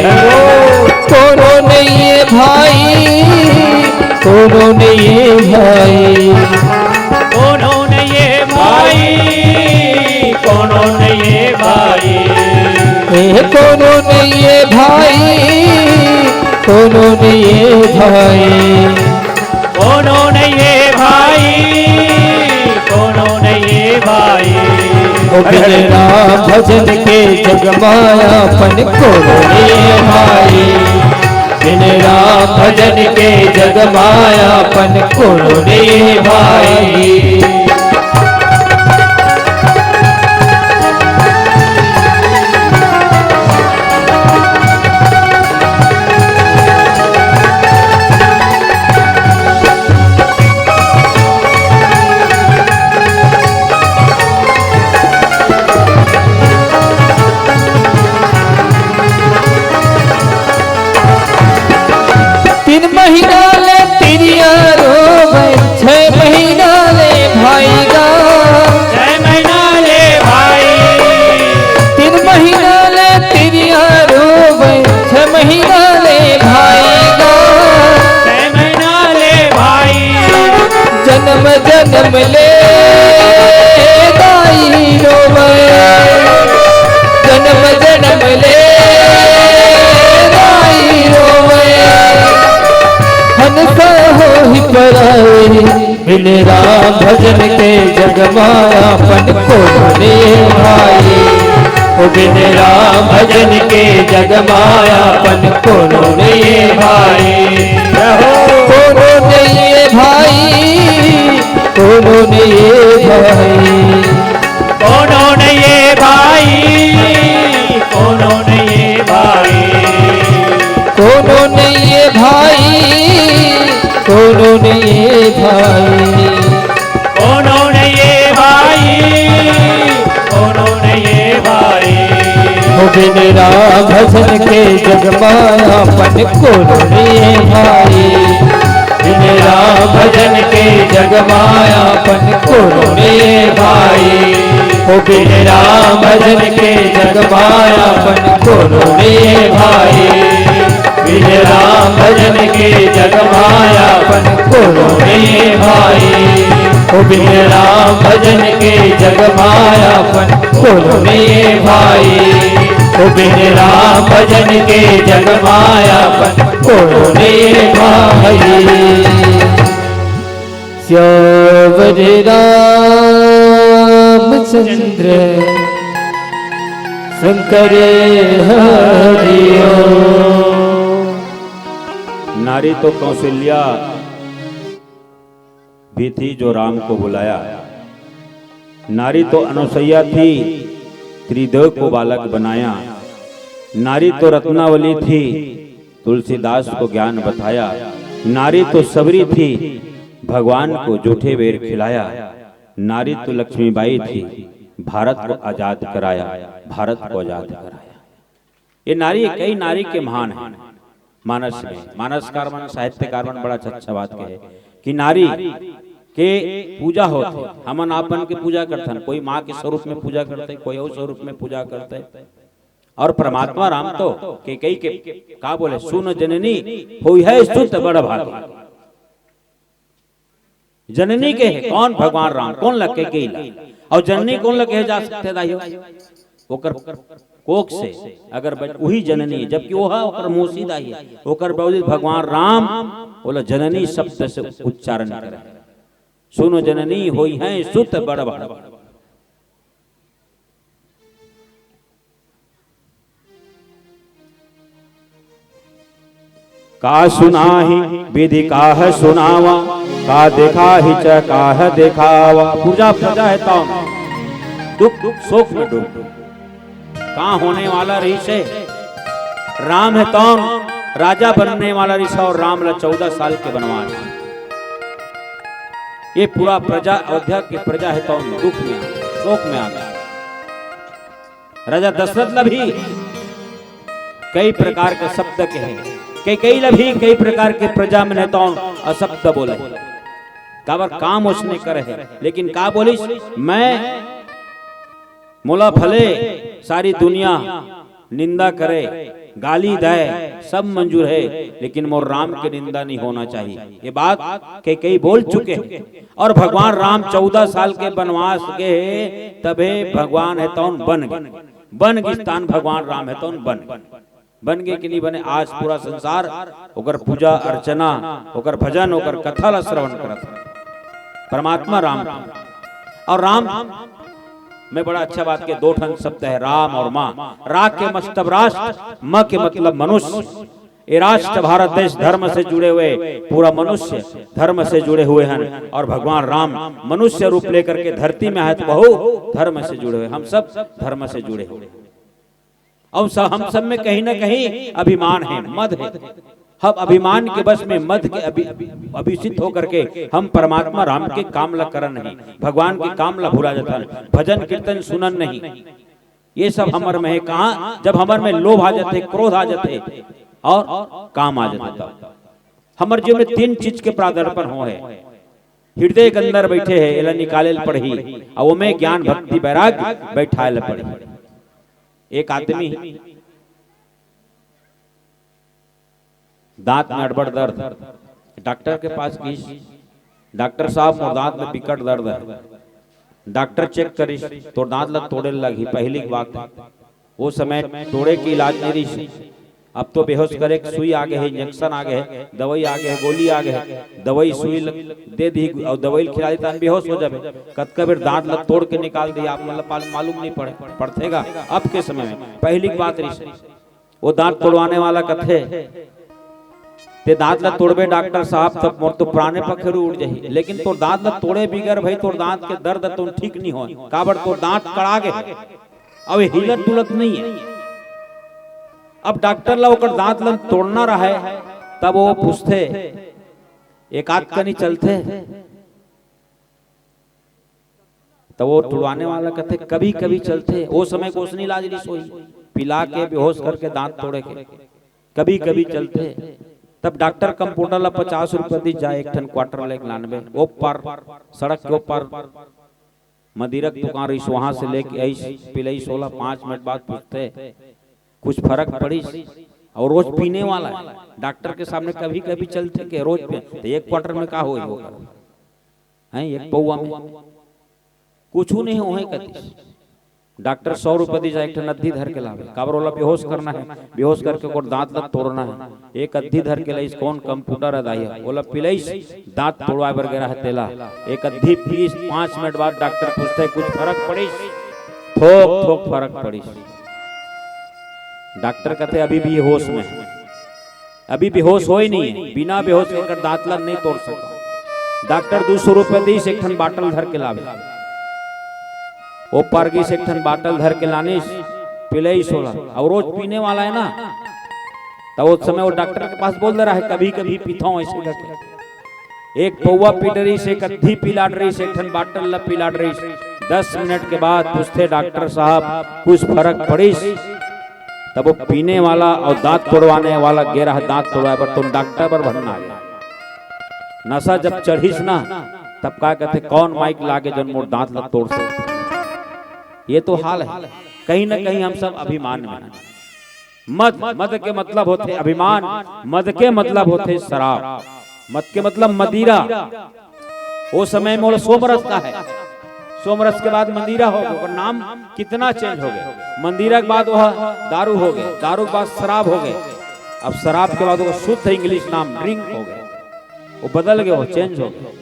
कोनो नइये भाई, कोनो नइये भाई। कोनो नइये भाई, कोनो नइये भाई। ए, कोनो नइये भाई, कोनो नइये भाई। कोनो नइये भाई, कोनो नइये भाई। ओ बिन राम भजन के जग मायापन कोनो नइये भाई। बिन राम भजन के जग मायापन कोनो नइये भाई। तीन महीना ले तिरिया रोवे, छह महीना ले भाई गा। छह महीना ले भाई। तीन महीना ले तिरिया रोवे, छह महीना ले भाई गा। छह महीना ले भाई। जन्म जन्म ले दाई रोवे, जन्म जन्म ले दाई रोवे, हंसा होही पराए। बिन राम भजन के जग मायापन कोनो नइये भाई। ओ बिन राम भजन के जग मायापन कोनो नइये भाई। रहो। कोनो नइये भाई, कोनो नइये भाई। कोनो नइये भाई, कोनो नइये भाई। कोनो नइये भाई, कोनो नइये भाई। कोनो नइये भाई, कोनो नइये भाई। ओ बिन राम भजन के जग मायापन कोनो नइये भाई। बिन राम भजन के जग मायापन कोनो नइये भाई। ओ बिन राम भजन के जग मायापन कोनो नइये भाई। बिन राम भजन के जग मायापन कोनो नइये भाई। ओ बिन राम भजन के जग मायापन कोनो नइये भाई। ओ बिन राम भजन के जग मायापन कोनो नइये भाई। सियावर रामचंद्र शंकर हरिओ। नारी तो कौशल्या भी थी जो राम को बुलाया। नारी तो अनुसैया थी, त्रिदेव को बालक बनाया। नारी तो रत्नावली थी, तुलसीदास को ज्ञान बताया। नारी तो सबरी थी, भगवान को जूठे बेर खिलाया। नारी तो लक्ष्मीबाई थी, भारत को आजाद कराया, भारत को आजाद कराया। ये नारी, कई नारी के महान है मानस में। मानसकार मन, साहित्यकार मन बड़ा अच्छा, अच्छा बात कहे कि नारी के पूजा होत हे। हमन आपन के पूजा करथन, कोई माँ के स्वरूप में पूजा करथे, कोई अउ स्वरूप में पूजा करथे। और परमात्मा राम तो कैकेयी के का बोले, सुन जननी होई है सुत बड़ भागी। जननी के हे कौन? भगवान राम। कोन ला? कैकेयी ला। और जननी कोन ला कहे जा सकथे दाई हो? ओकर कोख से अगर बच-, उही जननी हे, जबकि वो हे ओकर मौसी दाई हे, ओकर बावजूद भगवान राम ओला जननी शब्द से उच्चारण करे। सुन जननी होई है सुत बड़ भागी। का सुनाही विधि काह सुनावा, का देखाही च काह देखावा। पूरा प्रजा हे तौन दुख, दुख शोक में डूब। का होने वाला रहिस हे? राम हे तौन राजा बनने वाला रहिस हे और राम ला चौदह साल के बनवास। ये पूरा प्रजा, अयोध्या के प्रजा हे तौन दुख में आ गे, शोक में आ गे। राजा दशरथ ला भी कई प्रकार के शब्द कहे, कैकेयी ला भी कई प्रकार के प्रजा में हे तौन अशब्द बोले। काबर काम उसने करे हे, लेकिन का बोलिस? मैं, मोला भले सारी दुनिया निंदा करे, गाली दे, सब मंजूर हे, लेकिन मोर राम के निंदा नहीं होना चाहिए। ये बात कैकेयी बोल चुके हे। और भगवान राम चौदह साल के बनवास गे हे, तभे भगवान हे तौन बन गे, बन गे स्थान, भगवान राम हे तौन बन गे। बन गे कि नहीं बने? आज पूरा संसार ओकर पूजा अर्चना, ओकर भजन, ओकर कथा ला श्रवण करत हे। परमात्मा राम। और राम में बड़ा अच्छा बात के दो ठन शब्द हे, राम और माँ। रा के मतलब राष्ट्र, म के मतलब मनुष्य। ये राष्ट्र भारत देश धर्म से जुड़े हुए, पूरा मनुष्य धर्म से जुड़े हुए हैं। और भगवान राम मनुष्य रूप लेकर के धरती में आए तो बहु धर्म से जुड़े हुए, हम सब धर्म से जुड़े हुए। और स-, हम सब में कहीं ना कहीं अभिमान हे, मद हे। हम अभिमान के बस में, मद के अभि-, अभिषित होकर के हम परमात्मा राम के काम ला करन नहीं, भगवान के काम ला भुला जाथन, भजन कीर्तन सुनन नहीं। ये सब हमर में हे कहाँ? जब हमर में लोभ आ जाथे, क्रोध आ जाथे और काम आ जाथे तब। हमर जीवन में तीन चीज के प्रादर्पण होहे। हृदय के अंदर बैठे हे, एला निकाले ल पड़ही, अउ ओमे ज्ञान, भक्ति, वैराग्य बैठाए ल पड़ही। एक आदमी दांत में अड़बड़ दर्द, डॉक्टर के पास गिस, "डॉक्टर साहब, मोर दांत में बिकट दर्द हे।" डॉक्टर चेक करिस, "तोर दांत ला तोड़े ल लगही, पहिली के बात हे।" वो समय तोड़े के इलाज नहीं रहिस। अब तो बेहोश करे के सुई आ गे हे, इंजेक्शन आ गे हे, दवाई आ गे हे, गोली आ गे हे, दवाई सुई ल-, दे दी और दवाई ल खिला दी, तहन बेहोश हो जाबे। कतका बेर दांत ला तोड़ के निकाल दी, आप मन ला पाल-, मालूम नहीं पड़े, पड़थे गा। अब के समय में पहिली के बात रहिस। वो दांत तोड़वाने वाला कथे, "ते दांत ला तोड़बे डॉक्टर साहब, तब मोर तो प्राणे पखेरु उड़ जाही, लेकिन तोर दांत ला तोड़े बिगर भाई तोर दांत के दर्द तो ठीक नहीं होय, काबर तोर दांत कड़ा गे हे, अब ये हिलत डुलत नहीं हे।" अब डॉक्टर ला ओकर दांत ला तोड़ना रहे, तब वो पूछथे, "एक आध कनी चलथे?" त वो तुड़वाने वाला कथे, "कभी-कभी चलथे।" ओ समय के ओसनी इलाज रिहिस होही, पिला के, बेहोश करके, दांत तोड़े के, कभी-कभी चलथे। तब डॉक्टर कंपाउंडर ला पचास रुपया दिस, "जा, एक ठन क्वार्टर लेके लानबे, ओ पार, सड़क के ओ पार मदिरा के दुकान रिहिस, वहां से लेके आइस, पिलइस ओला।" पांच मिनट बाद पूछथे, "कुछ फरक पड़िस?" अउ रोज पीने वाला हे, डॉक्टर के सामने कभी-कभी चलथे के रोज पी, त एक क्वार्टर में का होही ओकर? हैं, एक पौवा में कुछू नहीं होहे कतिस। डॉक्टर सौ रुपया दिस, "जा, एक ठन अद्धी धर के लाबे, काबर ओला बेहोश करना हे, बेहोश करके ओकर दांत ला तोड़ना हे।" एक अद्धी धर के लाइस, कौन कंपाउंडर हे दाई, ओला पिलइस, दांत तोड़वाए बर गे रहा तेला। एक अद्धी पीस, पांच मिनट बाद डॉक्टर पूछथे, "कुछ फरक पड़िस?" "थोक, थोक फरक पड़िस।" डॉक्टर कथे, "अभी भी होश में हे।" अभी बेहोश होय नहीं हे, बिना बेहोश के एकर दांत ला नहीं तोड़ सकव। डॉक्टर दू सौ रुपया दिस, एक ठन बाटल धर के लाबे। ओ पार गिस, एक ठन बाटल धर के लानिस, पिलइस ओला। अउ रोज पीने वाला हे ना, त ओ समय ओ डॉक्टर के पास बोल दे रहा हे, "कभी-कभी पीथंव," अइसे करके। एक पौवा पी डरिस, एक अद्धी पिला डरिस, एक ठन बाटल ला पिला डरिस। दस मिनट के बाद पूछथे, "डॉक्टर साहब, कुछ फरक पड़िस?" तब वो पीने वाला अउ दांत तोड़वाने वाला गे रहा दांत तोड़वाए बर, तुम डॉक्टर बर भरना हे। नशा जब चढ़िस ना, तब का कथे, "कौन माइक लागे जोन मोर दांत ला तोड़ सकथे?" ये तो हाल हे। कहीं ना कहीं हम सब अभिमान में हैं। मद, मद के मतलब होथे अभिमान, मद के मतलब होथे शराब, मद के मतलब मदिरा। वो समय में वो सोमरस का है, सोमरस के बाद मंदिरा हो गए, ओकर नाम कितना चेंज हो गए। मंदिरा के बाद वह दारू हो गए, दारू के बाद शराब हो गए, अब शराब के बाद वो शुद्ध इंग्लिश नाम ड्रिंक हो गए, वो बदल गए, वो चेंज हो गए।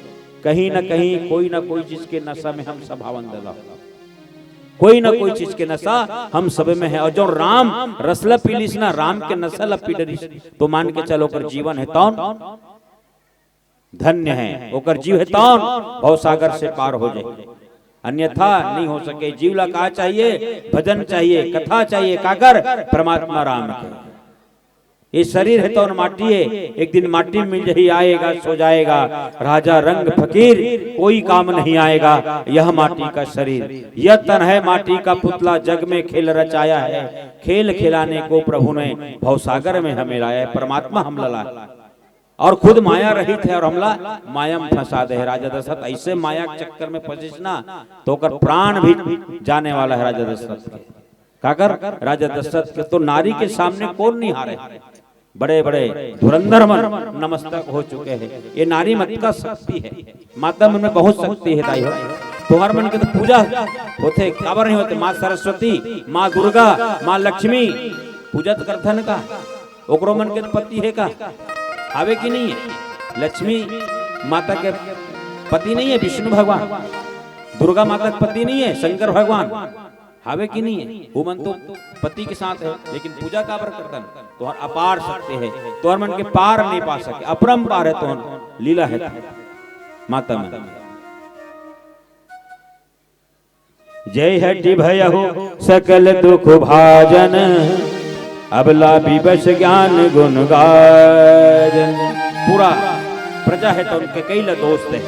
कहीं ना कहीं कोई ना कोई चीज के नशा में हम सब हवन दला, कोई ना कोई चीज के नशा हम सब में है। और जो राम रसला पीलिस ना, राम के नशा ला पी डरिस, तो मान के चलो ओकर जीवन है तौन धन्य है, ओकर जीव है तौन भवसागर से पार हो जाए, अन्यथा नहीं हो सके। जीव ला का चाहिए? भजन चाहिए, कथा चाहिए, काकर? परमात्मा राम के। ये शरीर है तौन माटी है, एक दिन माटी में मिल जाही, आएगा सो जाएगा। राजा रंग फकीर कोई काम नहीं आएगा यह माटी का शरीर। यह तन है माटी का पुतला, जग में खेल रचाया है, खेल खिलाने को प्रभु ने भवसागर में हमें लाया है। परमात्मा हमला लाया और खुद माया रहित है और हमला माया में फंसा दे है। राजा दशरथ ऐसे माया के चक्कर में फंसिस ना, तो ओकर प्राण भी जाने वाला है राजा दशरथ के। काकर? राजा दशरथ के तो नारी के सामने कौन नहीं हारे? बड़े बड़े धुरंधर मन नमस्तक हो चुके हैं। ये नारी मत का शक्ति है, माता मन में बहुत शक्ति है दाई हो। तुहर मन के तो पूजा होथे, काबर नहीं होथे? माँ सरस्वती, माँ दुर्गा, माँ लक्ष्मी, पूजा तो करथन का? ओकरो मन के तो पति है का? हावे कि नहीं है? लक्ष्मी माता के पति नहीं है विष्णु भगवान? दुर्गा माता के पति नहीं है शंकर भगवान? हावे कि नहीं है? वो मन तो पति के साथ है, लेकिन पूजा काबर करतन? तुहर अपार शक्ति है, तुहर मन के पार नहीं पा सके, अपरंपार है तुहर लीला है माता मन। जय हटि भयहु सकल दुख भाजन, अबला विवश ज्ञान गुण गाजन। पूरा प्रजा है तो उनके कई ला दोस्त है,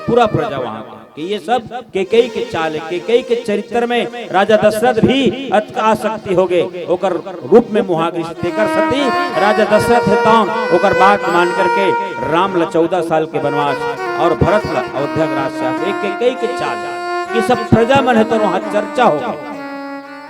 पूरा प्रजा वहां का। कि ये सब केकई के चाल है, केकई के चरित्र में राजा दशरथ भी अतका आसक्ति हो गए, ओकर रूप में मोहा गइस। तेकर सती राजा दशरथ हे तौन ओकर बात मान करके राम ला चौदह साल के वनवास और भरत ला अयोध्या के राज से एक केकई के चाल, ये सब प्रजा मन हे तो वहां चर्चा हो गए।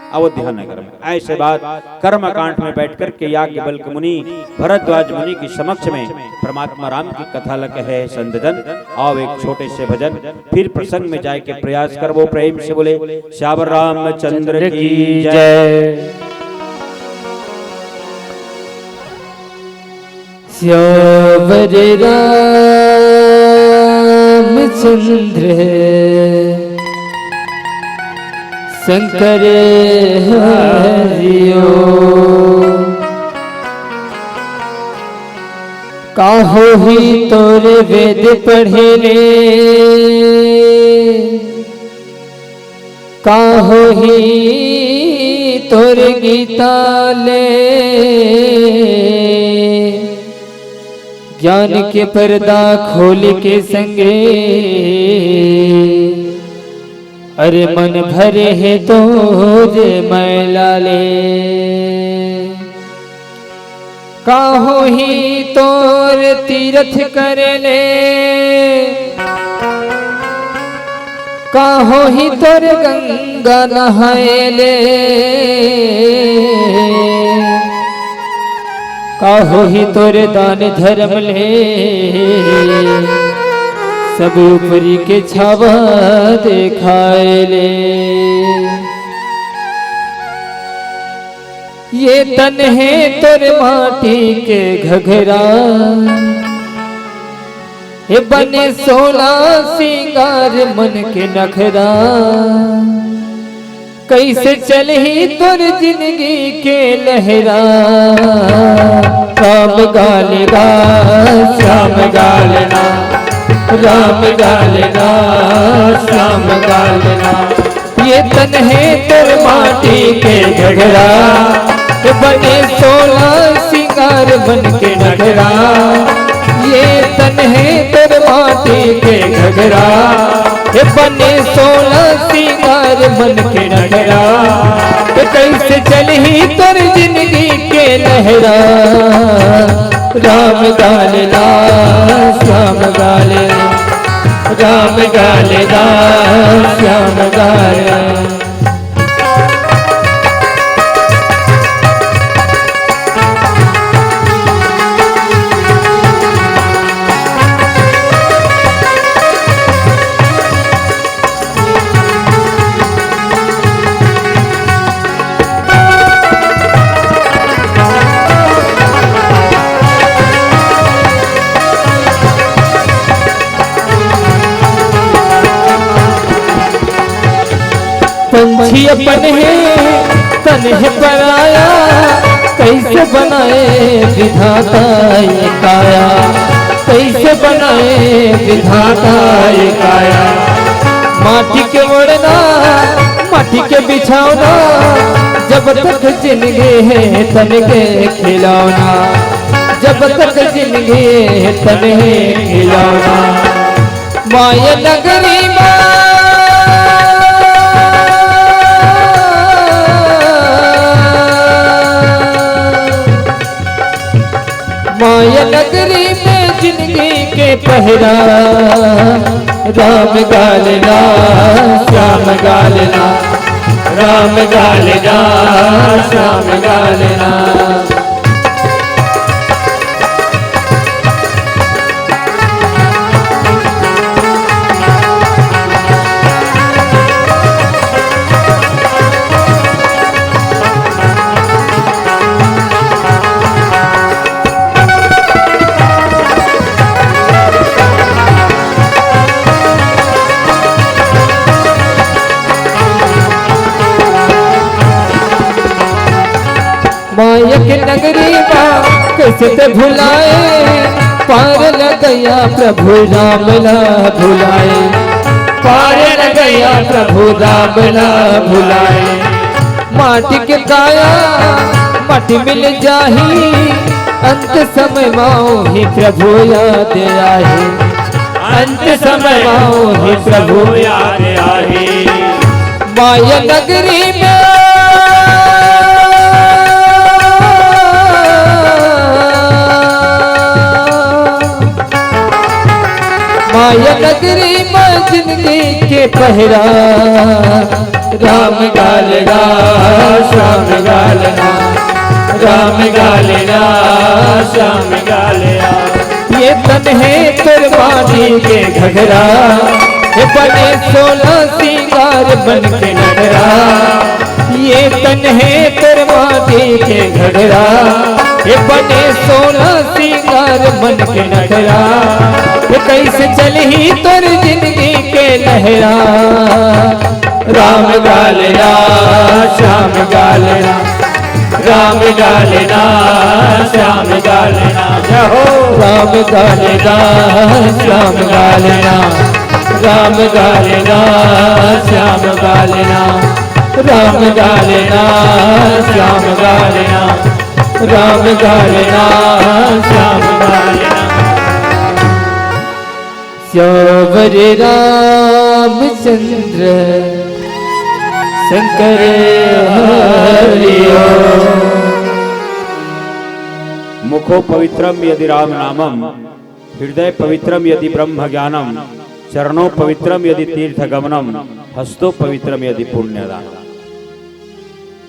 अयोध्या नगर में ऐसे बात कर्मकांड में बैठ करके याज्ञवल्क्य मुनि भरद्वाज मुनि के समक्ष में परमात्मा राम की कथा ल कहे संत जन। आओ एक छोटे से भजन, फिर प्रसंग में जाए के प्रयास करबो। प्रेम से बोले, सियावर रामचंद्र की जय। सियावर रामचंद्र शंकर हरिओ। काहो ही तोर वेद पढ़े ले, काहो ही तोर गीता ले, ज्ञान के पर्दा खोल के संगे, अरे मन भरे हे तोर मैला ले। काहो ही तोर तीरथ करे ले, काहो ही तोर गंगा नहाए ले, काहो ही तोर दान धर्म ले, सब ऊपरी के छावा देखाए ले। ये तन हे तोर माटी के घघरा, हे बने सोला सिंगार मन के नखरा। कैसे चलही तोर जिंदगी के लहरा। राम गाल गा, श्याम गाल ना, राम गाल गा, श्याम गाल ना। ये तन हे तोर माटी के घघरा, बने सोला सिंगार मन के नखरा। ये तन हे तोर माटी के घघरा, बने सोला सिंगार मन के नखरा। कैसे चलही तोर जिंदगी के लहरा। राम गाल दा, श्याम गाल, राम गाल दा, श्याम गाल। पक्षी अपन हे, तन हे पराया, कैसे बनाए विधाता ये काया, कैसे बनाए विधाता ये काया। माटी के ओढ़ना, माटी के बिछौना, जब तक जिंदगी हे तन के खिलौना, जब तक जिंदगी हे तन हे खिलौना। माया नगरी मा, माया नगरी में जिंदगी के पहरा, राम गालना, श्याम गालना, राम गालना, श्याम गालना। माया के नगरी मा कैसे ते भुलाए, पार न गया प्रभु राम ला भुलाए, पार न गया प्रभु राम ला भुलाए। माटी के काया माटी मिल जाही, अंत समय मा ही प्रभु याद आही, अंत समय मा ही प्रभु याद आही। माया नगरी में, माया नगरी में जिंदगी के पहरा, राम गालना, श्याम गालना, राम गालना, श्याम गालना। ये तन हे तोर माटी के घघरा, हे बने सोला सिंगार मन के नगरा। ये तन हे तोर माटी के घघरा, हे बने सोला सिंगार मन के नगरा। हे कैसे चलही तोर जिंदगी के लहरा, राम गालना, श्याम गालना, राम गालना, श्याम गालना। जय हो। राम गालना, श्याम गालना, राम गालना, श्याम गालना, राम गालना, श्याम गालना, राम गालना, श्याम गालना। श्यावर रामचंद्र शंकर हरि ओम। मुखो पवित्रम यदि राम नामम, हृदय पवित्रम यदि ब्रह्म ज्ञानम, चरणो पवित्रम यदि तीर्थ गमनम, हस्तो पवित्रम यदि पुण्यदानम।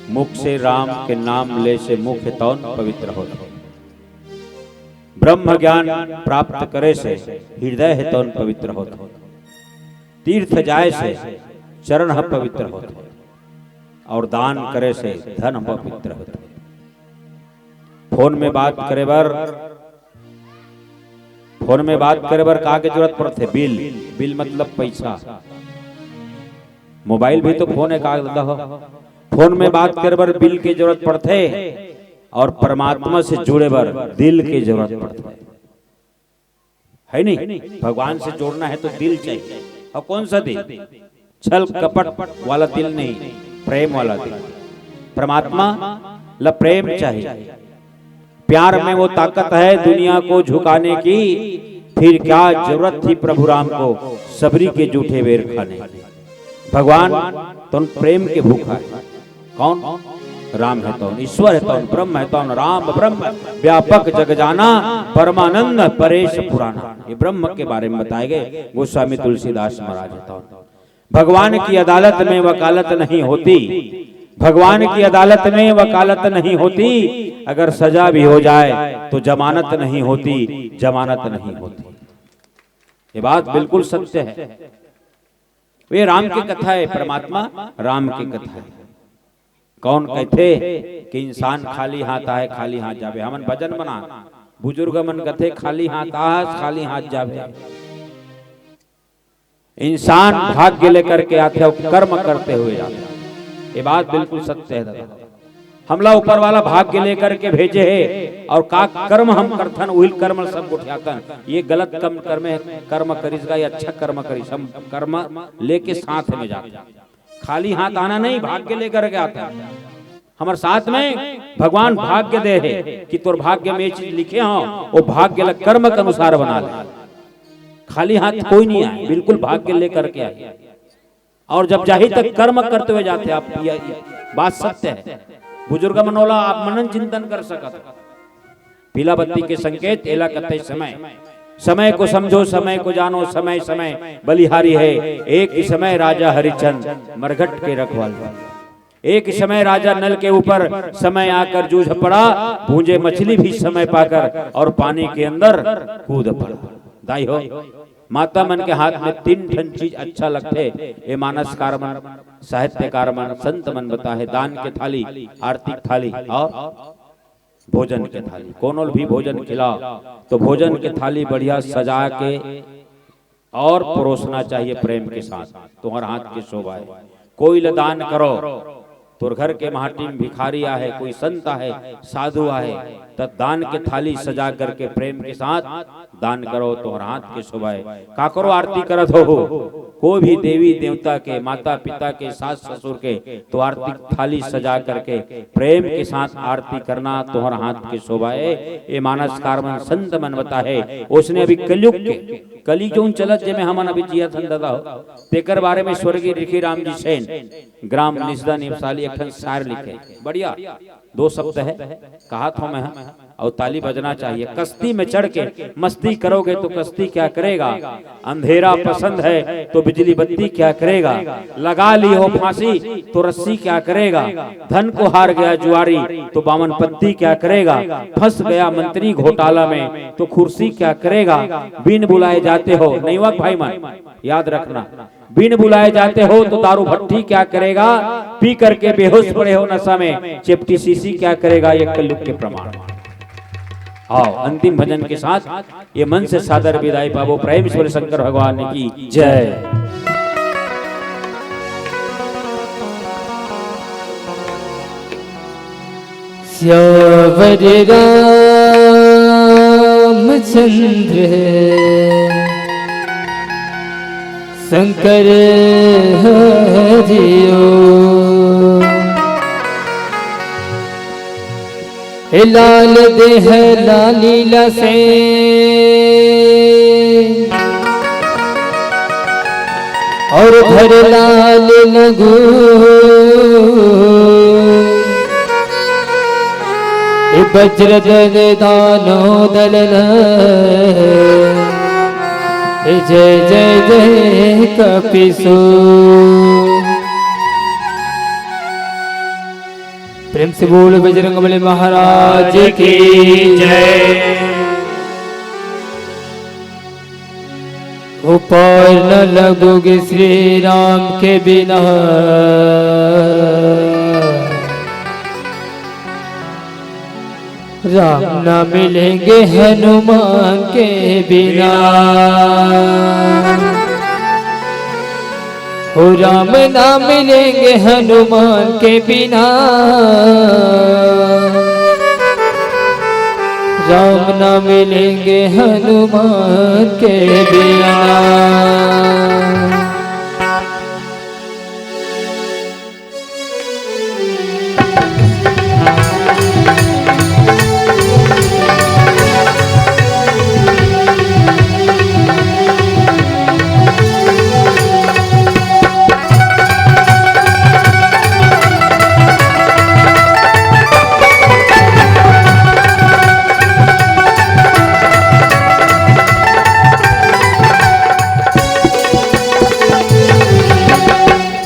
मुख से राम के नाम ले से मुख तौन पवित्र होत हे। ब्रह्म ज्ञान प्राप्त करे से हृदय हे तौन पवित्र होत हे। तीर्थ जाए से चरण ह पवित्र होत हे और दान करे से धन ह पवित्र होत हे। फोन में बात करे बर, फोन में बात करे बर का के जरूरत पड़थे? बिल। बिल मतलब पैसा। मोबाइल भी तो फोन हे, का दादा हो? फोन में बात करे बर बिल के जरूरत पड़थे और परमात्मा से जुड़े बर दिल के जरूरत पड़थे, है नहीं? भगवान से जोड़ना है तो दिल चाहिए। और कौन सा दिल? छल कपट वाला दिल नहीं, प्रेम वाला दिल। परमात्मा ला प्रेम चाहिए। प्यार में वो ताकत है दुनिया को झुकाने की, फिर क्या जरूरत थी प्रभु राम को सबरी के जूठे बेर खाने की। भगवान तौन प्रेम के भूखा हे। कौन? राम हे तौन, ईश्वर हे तौन, ब्रह्म हे तौन। राम ब्रह्म व्यापक जग जाना, परमानंद परेश पुराना। ये ब्रह्म के बारे में बताए गए गोस्वामी तुलसीदास महाराज हे तौन। भगवान की अदालत में वकालत नहीं होती, भगवान की अदालत में वकालत नहीं होती। अगर सजा भी हो जाए तो जमानत नहीं होती, जमानत नहीं होती। ये बात बिल्कुल सत्य है। वे राम की कथा हे, परमात्मा राम की कथा हे। कौन कहथे कि इंसान खाली हाथ आए, खाली हाथ जावे? हमन भजन बना, बुजुर्ग मन कथे, "खाली हाथ आहस, खाली हाथ जावे।" इंसान भाग्य लेकर के आथे और कर्म करते हुए जाथे। ये बात बिल्कुल सत्य है दादा। हमला ऊपर वाला भाग्य लेकर के भेजे हे, और का कर्म हम करथन, उही कर्म सब गोठियाथन। ये गलत कर्म, कर्म, कर्म करिस गा, ये अच्छा कर्म करिस, हम कर्म लेके साथ में जाथन। खाली हाथ आना नहीं, भाग्य लेकर के आता है। हमर साथ में भगवान भाग्य दे हे कि तोर भाग्य में ये चीज लिखे हो, वो भाग्य ला कर्म के अनुसार बना ले। खाली हाथ कोई नहीं आए, बिल्कुल भाग्य लेकर के आए। और जब जाही तक कर्म करते हुए जाथे आप, ये बात सत्य है। बुजुर्ग मन ओला आप मनन चिंतन कर सकत हो। पीला बत्ती के संकेत एला कथे समय। समय को समझो, समय को जानो, समय समय बलिहारी है। एक ही समय राजा हरिचंद मरघट के रखवाले। एक ही समय राजा नल के ऊपर समय आकर जूझ पड़ा, भूंजे मछली भी समय पाकर और पानी के अंदर कूद पड़ा। दाई हो, माता मन के हाथ में तीन ठन चीज अच्छा लगथे। ए मानसकार मन, साहित्यकार मन, संत मन बताए, दान के थाली, आरती के थाली और भोजन के थाली। कोनो ल भी भोजन खिलाओ तो भोजन के थाली बढ़िया सजा के और परोसना चाहिए प्रेम के साथ। तुम्हार हाथ के शोभा है। कोई ल दान करो, तोर घर के माटी में भिखारी आहे, कोई संत आहे, साधु आहे, त दान के थाली सजा करके प्रेम के साथ दान करो, तोहर हाथ के शोभा है। काकरो आरती करत हो, कोई भी देवी देवता के, माता पिता के, सास ससुर के, तो आरती थाली सजा करके प्रेम के साथ आरती करना तोहर हाथ के शोभा है। ये मानसकार मन संत मन बताए, उसने अभी कलयुग के, कली जौन चलत जेमे हमन अभी जियत हन दादा हो, तेकर बारे में स्वर्गीय रिखी राम जी सेन, ग्राम निसदा निपसाली, एक ठन शायर लिखे। बढ़िया, दो शब्द है, कहा था मैं, और ताली बजना चाहिए। कश्ती में चढ़ के मस्ती करोगे तो कश्ती क्या करेगा? अंधेरा पसंद है तो बिजली बत्ती क्या करेगा? लगा ली हो फांसी तो रस्सी क्या करेगा? धन को हार गया जुआरी तो बावन पत्ती क्या करेगा? फंस गया मंत्री घोटाला में तो कुर्सी क्या करेगा? बिन बुलाए जाते हो, नहीं हुआ भाई मन, याद रखना, बिन बुलाए जाते हो तो दारू भट्टी क्या करेगा? पी करके बेहोश पड़े हो नशा में, चेपटी शीशी क्या करेगा? ये कलयुग के प्रमाण। आओ, अंतिम भजन के साथ ये मन से सादर विदाई पाबो। प्रेम से बोले शंकर भगवान की जय। सियावर रामचंद्र शंकर हरिओ। हे लाल देह लालीला से और भर लाल लगू। हे वज्रधन दानो दलन, हे जय जय जय कपिसो। प्रेम से बोल बजरंग बली महाराज की जय। ऊपर न लगोगे श्री राम के बिना, राम ना मिलेंगे हनुमान के बिना। हो राम ना मिलेंगे हनुमान के बिना, राम ना मिलेंगे हनुमान के बिना।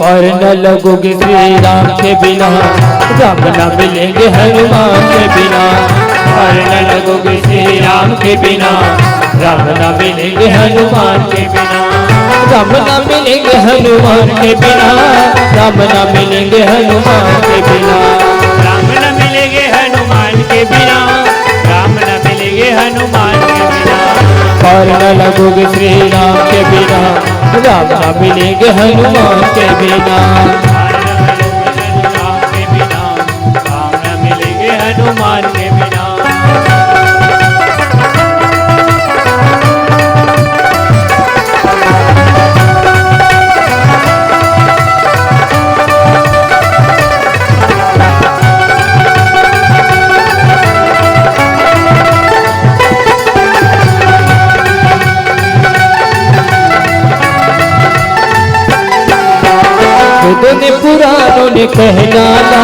पार न लगोगे श्री राम के बिना, राम ना मिलेंगे हनुमान के बिना। पार न लगोगे श्री राम के बिना, राम ना मिलेंगे हनुमान के बिना। राम ना मिलेंगे हनुमान के बिना, राम ना मिलेंगे हनुमान के बिना। राम ना मिलेंगे हनुमान के बिना, राम ना मिलेंगे हनुमान के बिना। पार न लगोगे श्री राम के बिना, राम ना मिलेंगे हनुमान के बिना। के बिना। वेदों ने पुराणों ने कह डाला,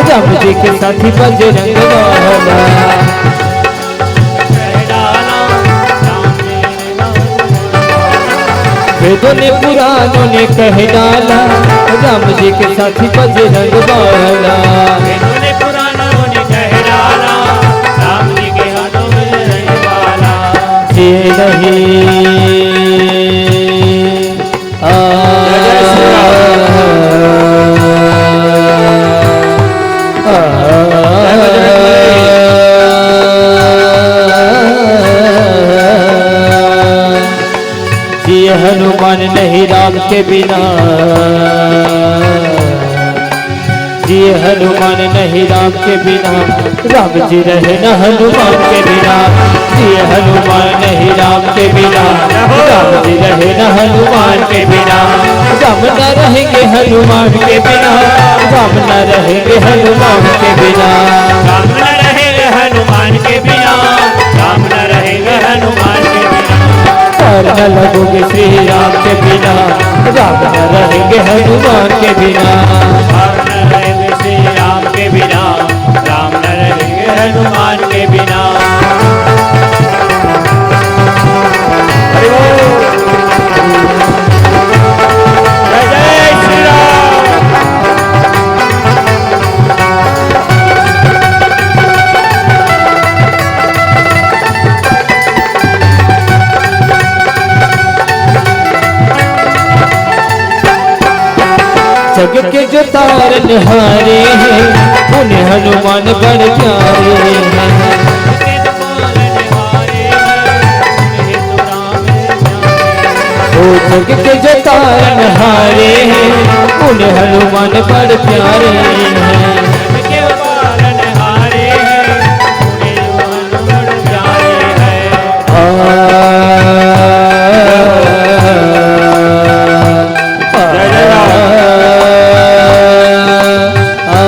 राम जी के साथी बजरंग वाला। वेदों ने पुराणों ने कह डाला, राम जी के साथी बजरंग वाला। वेदों ने पुराणों ने कह डाला, राम जी के साथी बजरंग वाला। ये नहीं आ, जय जय श्री राम। आ, आ, जय बजरंग बली। जिए हनुमान नहीं राम के बिना, जिए हनुमान नहीं राम के बिना, राम जी रहे न हनुमान के बिना। जिए हनुमान नहीं राम के बिना, राम जी रहे न हनुमान के बिना। राम न रहेंगे हनुमान के बिना, राम न रहेंगे हनुमान के बिना। राम न रहेंगे हनुमान के बिना, राम न रहेंगे हनुमान के बिना। पार न लगोगे श्री राम के बिना, राम न रहेंगे हनुमान के बिना। पार न रहेंगे श्री राम के बिना, राम न रहेंगे हनुमान के बिना। हरि बोल। जय जय श्री राम। जग के जो तारन हारे हैं, उन्हें हनुमान बड़ प्यारे हैं। ओ जग के जो तारन हारे हैं, उन्हें हनुमान बड़ प्यारे हैं। आ, आ, जय जय राम। आ,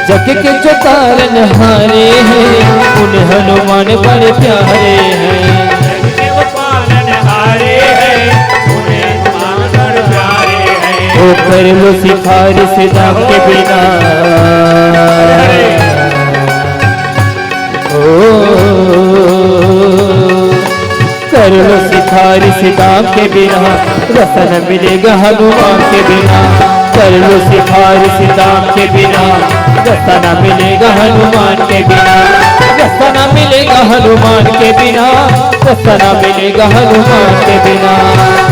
जग के जो तारन हारे हैं, उन्हें हनुमान बड़े प्यारे हैं। जग के वो पालनहारे हैं, उन्हें हनुमान बड़े प्यारे हैं। ओ कर लो सिफारिश राम के बिना। ओ कर लो सिफारिश राम के बिना, रस्ता न मिलेगा हनुमान के बिना। कर लो सिफारिश राम के बिना, रस्ता न मिलेगा हनुमान के बिना। रस्ता न मिलेगा हनुमान के बिना, रस्ता न मिलेगा हनुमान के बिना।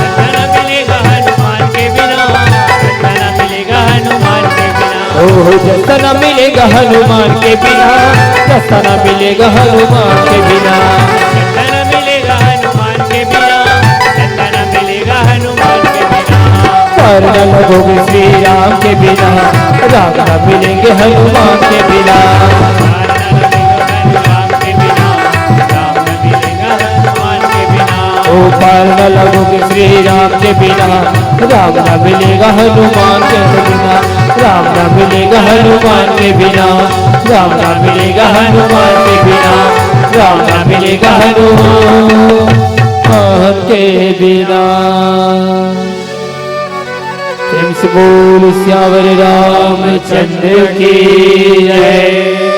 रस्ता न मिलेगा हनुमान के बिना, रस्ता न मिलेगा हनुमान के बिना। ओ रस्ता न मिलेगा हनुमान के बिना, रस्ता न मिलेगा हनुमान के बिना। रस्ता न मिलेगा हनुमान के बिना, रस्ता न मिलेगा हनुमान के बिना। पार न लगोगे श्री राम के बिना, राम न मिलेंगे हनुमान के बिना। पार न लगोगे हनुमान के बिना, राम न मिलेगा हनुमान के बिना। ओ पार न लगोगे श्री राम के बिना, राम न मिलेगा हनुमान के बिना। राम न मिलेगा हनुमान के बिना, राम न मिलेगा हनुमान के बिना। राम न मिलेगा हनुमान के बिना। प्रेम से बोल सियावर रामचंद्र की जय।